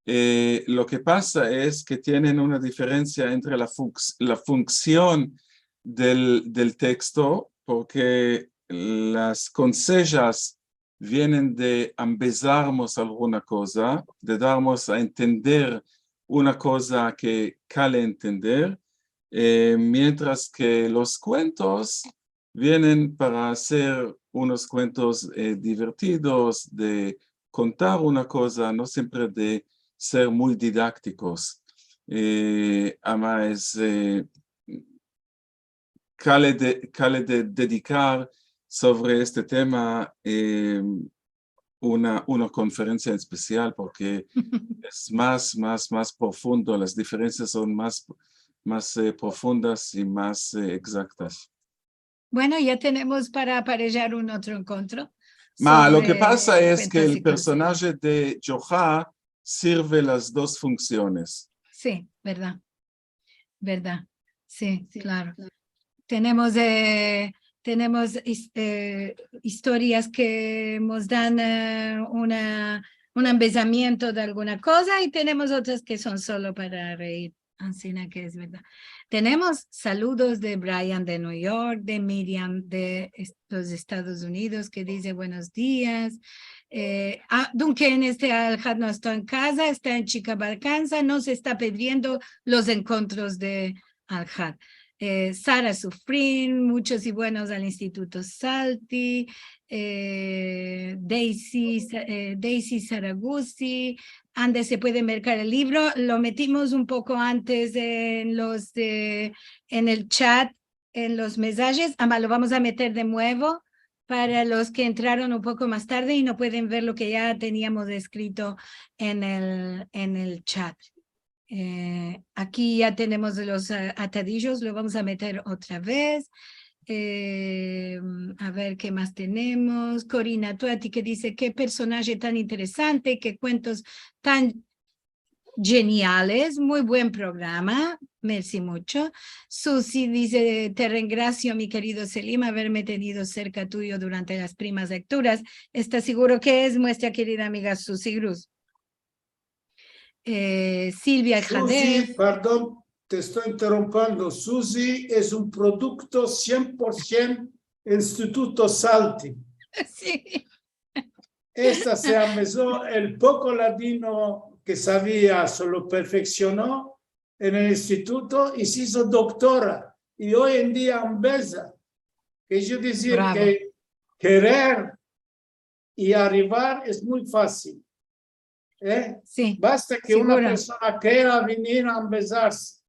Eh, lo ke pasa es ke tienen una diferensia entre la funks-, la funksion del, del teksto, porke las konsejas vienen de ambezarmos alguna koza, de darmos a entender una koza ke kale entender, eh, mientras ke los kuentos vienen para ser unos kuentos, eh, divertidos, de kontar una koza, no siempre de ser muy didaktikos. Eh, ama es, eh, kale de, kale de dedikar sovre este tema, eh, una, una konferensia espesial, porke es mas, mas, mas profundo, las diferensias son mas, mas, eh, profundas i mas, eh, egzaktas. Bueno, ya tenemos para aparejar un otro enkontro. Ma, lo ke pasa es ke el personaje de Djoha sirve las dos funksiones. Si, verdad. Verdad. Si, klaro. Tenemos, eh, tenemos is-, eh, istorias ke mos dan, eh, una, un ambezamiento de alguna koza i tenemos otras ke son solo para reir. Ansina ke es verdad. Tenemos saludos de Brian de New York, de Miriam de est-, los Estados Unidos, ke dize buenos dias. Eh, ah, Duncan, este Alhad no esta en kaza, esta en Chicago, Arkansas, no se esta pedriendo los enkontros de Alhad. Eh, Sara Sufrin, muchos i buenos al Instituto Salti. Eh, Daisy Sa-, eh, Daisy Saragusi, ande se puede merkar el livro. Lo metimos un poko antes en los de, en el chat, en los mesajes, ama lo vamos a meter de muevo para los ke entraron un poko mas tarde i no pueden ver lo ke ya teniamos eskrito en el, en el chat. Eh, aki ya tenemos los, eh, atadijos, lo vamos a meter otra vez. Eh, a ver ke mas tenemos. Corina Tuati ke dize, ke personaje tan interesante, ke kuentos tan jeniales, muy buen programa, mersi mucho. Susi dize, te rengrasio, mi kerido Selim, averme tenido serka tuyo durante las primas lekturas. Esta siguro ke es muestra kerida amiga Susi Gruz. Eh, Silvia Jadev. Susi, pardon, te esto interompiendo. Susi es un produkto sien por sien Instituto Salti. Si. Esta se ambezo el poko ladino ke savia, se lo perfeksiono en el instituto i se izo doktora. I oy en dia ambeza. Ke yo dizir ke kerer i arrivar es muy fasil. Eh? Si, siguro. Basta ke una persona kera venir a ambezarse.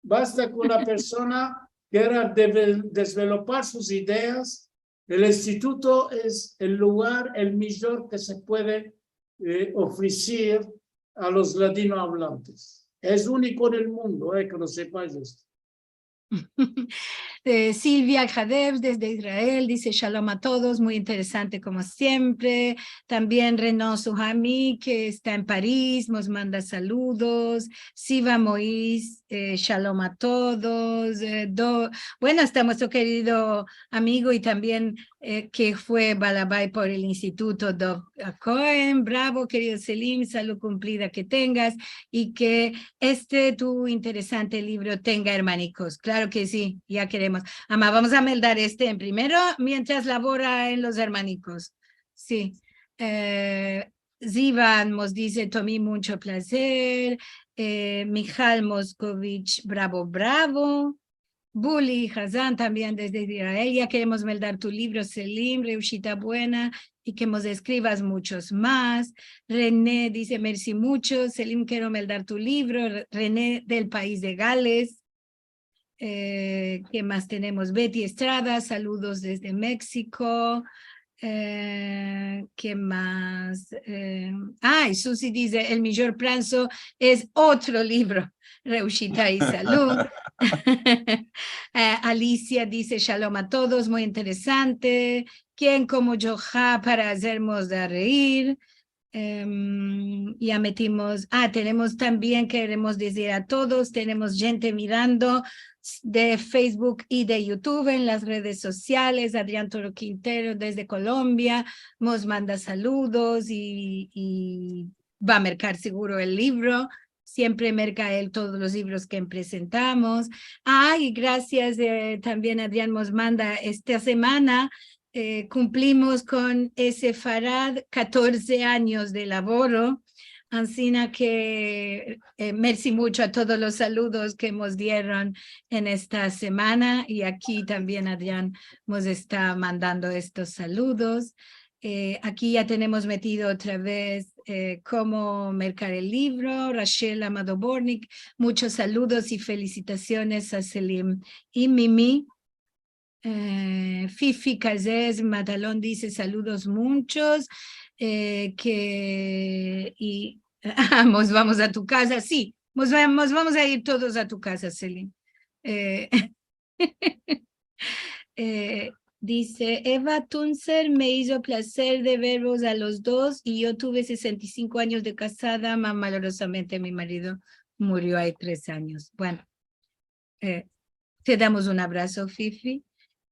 Basta ke una persona kera deve-, desvelopar sus ideas. El instituto es el lugar el mijor ke se puede, eh, ofreser a los ladinoavlantes. Es uniko en el mundo, eh, ke lo sepais esto. Eh, Silvia Jadev desde Israel dize, shalom a todos, muy interesante komo siempre. Tambien Renaud Suhami, ke esta en Paris, mos manda saludos. Siva Mois, eh, shalom a todos. Eh, do-, bueno, esta muestro kerido amigo i tambien eh, ke fue balabay por el Instituto Dov Cohen. Bravo, kerido Selim, salud kumplida ke tengas i ke este tu interesante livro tenga ermanikos. Klaro ke si, ya keremos. Ama, vamos a meldar este en primero, mientras lavora en los ermanikos. Si. Eh, Zivan mos dize, Tomi, muncho plazer. Eh, Mihal Moskovich, bravo, bravo. Buli Hazan tambien desde Israel. Ya keremos meldar tu livro, Selim, reushita buena, i ke mos eskrivas muchos mas. René dize, mersi mucho, Selim, kero meldar tu livro. Re-, René del pais de Gales. Eh, ke mas tenemos? Betty Estrada, saludos desde Meksiko. Eh, ke mas? Eh, ay, Susi dize, el mijor pranso es otro livro. Reushita i salud. Eh, Alicia dize, shalom a todos, muy interesante. Kien komo Djoha para azermos a reir? Em, ya metimos, ah, tenemos tambien, keremos dizir a todos, tenemos djente mirando de Facebook i de YouTube en las redes sosiales. Adrian Toro Quintero desde Colombia mos manda saludos i, i va a merkar siguro el livro. Siempre merka el todos los livros ke presentamos. Ah, i grasias, eh, tambien Adrian mos manda esta semana eh, kumplimos kon Sefarad katorze anyos de lavoro. Ansina ke, eh, mersi mucho a todos los saludos ke mos dieron en esta semana, i aki tambien Adrian mos esta mandando estos saludos. Eh, aki ya tenemos metido otra vez, eh, komo merkar el livro. Rachel Amado Bornik, munchos saludos i felisitasiones a Selim i Mimi. Eh, Fifi Cazes Matalon dize, saludos munchos, eh, ke, i, ah, mos vamos a tu kaza, si, mos va-, mos vamos a ir todos a tu kaza, Selim. Eh, eh, dize, Eva Tunzer, me izo plazer de vervos a los dos, i yo tuve sesenta i sinko anyos de kazada, ma malorozamente mi marido murio ay tres anyos. Bueno, eh, te damos un abraso, Fifi.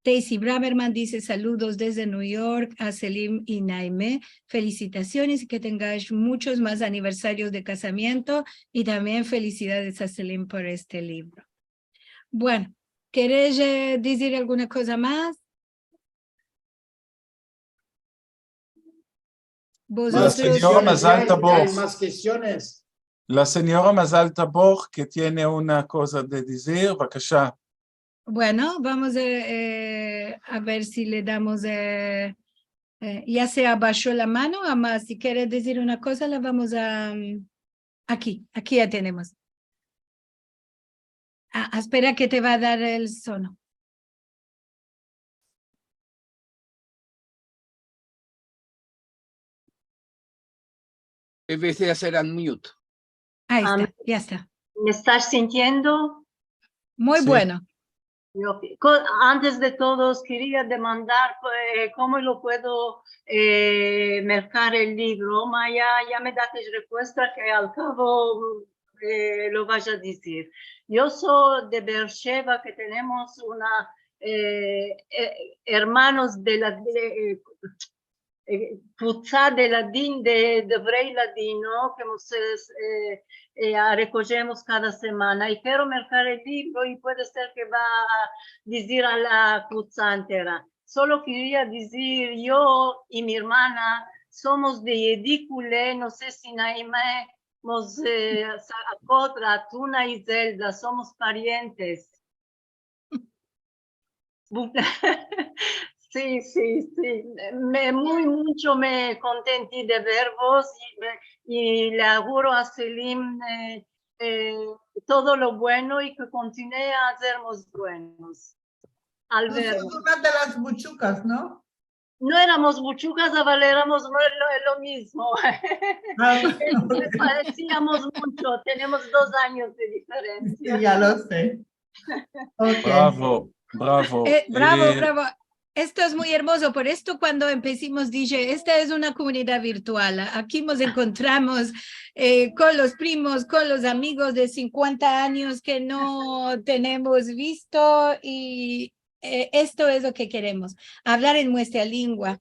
Daisy Braverman dize, saludos desde New York a Selim i Naime. Felisitasiones i ke tengais munchos mas aniversarios de kazamiento i tambien felisidades a Selim por este livro. Bueno, keresh, eh, dizir alguna koza mas? Vozotros. La sinyora Mazal Tabor. Ay mas kestiones. La sinyora Mazal Tabor, ke tiene una koza de dizir, bevavka. Bueno, vamos a, eh, a ver si le damos, eh, eh, ya se abasho la mano, ama si kere dizir una koza, la vamos a, mm, aki, aki ya tenemos. Ah, espera ke te va a dar el sono. Empesi a azer unmute. Ay esta, ya esta. Me estas sintiendo? Muy bueno. Yo, ko-, antes de todo, os keria demandar, eh, komo lo puedo, eh, merkar el livro, ma ya, ya me datis respuesta ke al kavo, eh, lo vaya a dizir. Yo so de Beersheba, ke tenemos una, eh, eh, ermanos de la, de, eh, eh, kvuza de ladin, de, de Devrei Ladino, ke mos, eh, eh, rekojemos kada semana. I kero merkar el livro i puede ser ke va a dizir a la kvuza entera. Solo keria dizir, yo i mi ermana somos de Yedi Kule, no se si Naime mos, eh, sa-, akodra, Tuna i Zelda, somos parientes. Bu-, si, si, si. Me, muy, muncho me kontenti de vervos i, i le aguro a Selim, eh, eh, todo lo bueno i ke kontinue a azermos buenos. Al vermos. Nosotros de las buchukas, no? No eramos buchukas, aval eramos, no es lo, es lo mizmo. Ah, bueno. Nos paresiamos muncho, tenemos dos anyos de diferensia. Si, ya lo se. Ok. Bravo, bravo. Eh, bravo, eh, bravo. Esto es muy ermozo. Por esto, kuando empesimos, dishe, esta es una komunidad virtual. Aki mos enkontramos, eh, kon los primos, kon los amigos de sinkuenta anyos ke no tenemos visto i eh, esto es lo ke keremos, avlar en muestra lengua.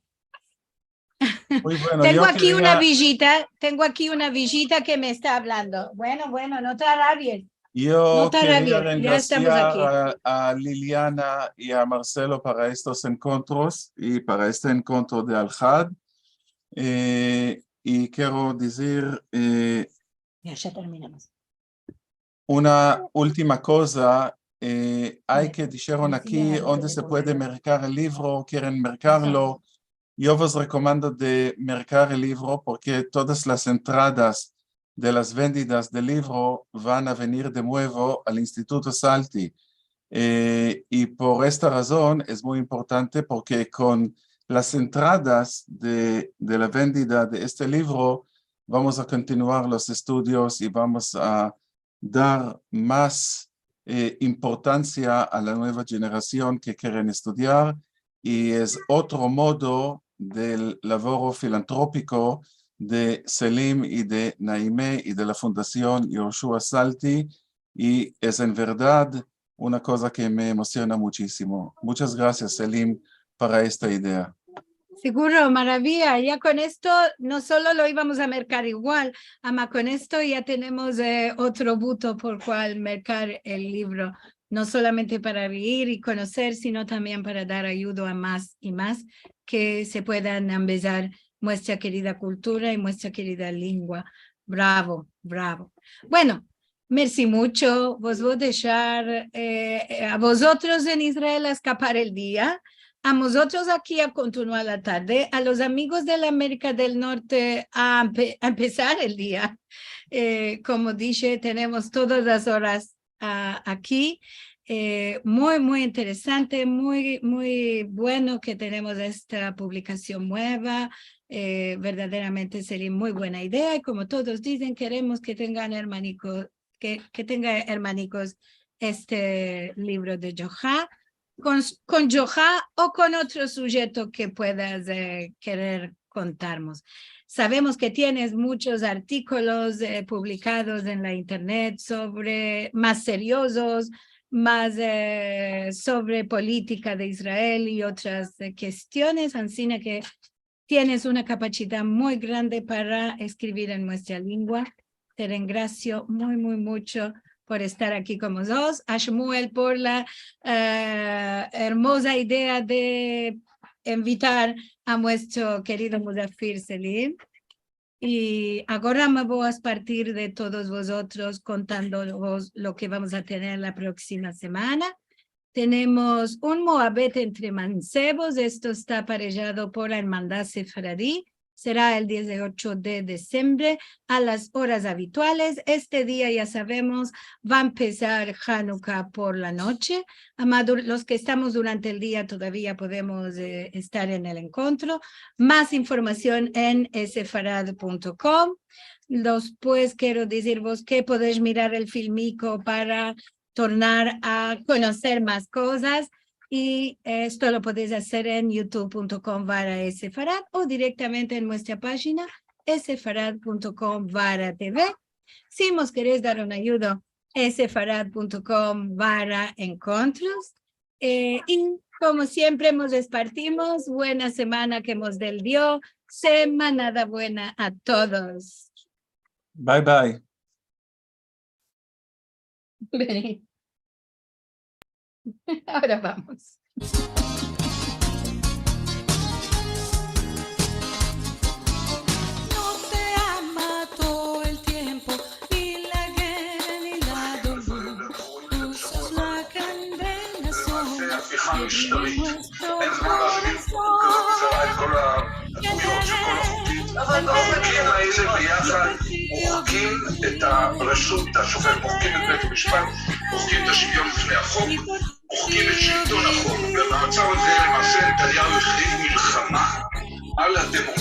Muy bueno. Tengo aki una vijita, tengo aki una vijita ke me esta avlando. Bueno, bueno, no te arabies. No te arabies, ya estamos aki. Yo keria rengrasiar a, a Liliana i a Marcelo para estos enkontros i para este enkontro de Alhad. Eh, i kero dizir, eh, ya, ya terminamos. Una ultima koza, eh, ay ke disheron aki, onde se puede merkar el livro, keren merkarlo. Yo vos rekomando de merkar el livro, porke todas las entradas de las vendidas del livro van a venir de muevo al Instituto Salti. Eh, i por esta razon es muy importante, porke kon las entradas de, de la vendida de este livro, vamos a kontinuar los estudios i vamos a dar mas, eh, importansia a la mueva jenerasion ke keren estudiar, i es otro modo del lavoro filantropiko de Selim i de Naime i de la Fundasion Yehoshua Salti, i es en verdad una koza ke me emosiona muchisimo. Munchas grasias, Selim, para esta idea. Siguro, maraviya. Ya kon esto no solo lo ivamos a merkar igual, ama kon esto ya tenemos, eh, otro buto por kual merkar el livro, no solamente para reir i konoser, sino tambien para dar ayudo a mas i mas ke se puedan ambezar muestra kerida kultura i muestra kerida lengua. Bravo, bravo. Bueno, mersi muncho. Vos vo a deshar, eh, eh, a vozotros en Israel a eskapar el dia, A mozotros aki a kontinuar la tarde, a los amigos de la Amerika del Norte a empe-, a empesar el dia. Eh, komo dishe, tenemos todas las oras, a, aki. Eh, muy, muy interesante, muy, muy bueno ke tenemos esta publikasion mueva. Eh, verdaderamente, Selim, muy buena idea. I komo todos dizen, keremos ke tengan ermaniko-, ke, ke tenga ermanikos este livro de Djoha, kon, kon Djoha o kon otro sujeto ke puedas, eh, kerer kontarmos. Savemos ke tienes munchos artikolos, eh, publikados en la internet sovre, mas seriozos, mas, eh, sovre politika de Israel i otras, eh, kestiones, ansina ke tienes una kapasidad muy grande para eskrivir en muestra lengua. Te rengrasio muy, muy muncho por estar aki kon mozotros. A Shmuel por la, eh, ermoza idea de invitar a muestro kerido muzafir Selim. I agora me vo a despedir de todos vozotros kontandovos lo ke vamos a tener la proksima semana. Tenemos un muabet entre mansevos. Esto esta aparejado por la Ermandad Sefaradi. Sera el diziocho de disembre a las oras abituales. Este dia, ya savemos, va a empesar Hanuka por la noche. Amado, los ke estamos durante el dia todavia podemos, eh, estar en el enkontro. Mas informasion en sefarad punto kom. Despues kero dizirvos ke podesh mirar el filmiko para tornar a konoser mas kozas. I esto lo podesh azer en youtube punto kom barra sefarad o direktamente en muestra pajina sefarad punto kom barra tv. Si mos keresh dar un ayudo, sefarad punto kom barra enkontros. Eh, i komo siempre, mos despedimos. Buena semana ke mos dé el Dio. Semanada buena a todos. Bye, bye. Beni. Agora vamos. No te ama todo el tiempo, ni la guerra ni la dolor. Tus ojos la condenación. Viviendo en el corazón. מוחקים את הרשות השופט, מוחקים את בית המשפט, מוחקים את השוויון בפני החוק, מוחקים את שלטון החוק. ובמצב הזה למעשה נתניהו הכריז מלחמה על הדמוקרטיה.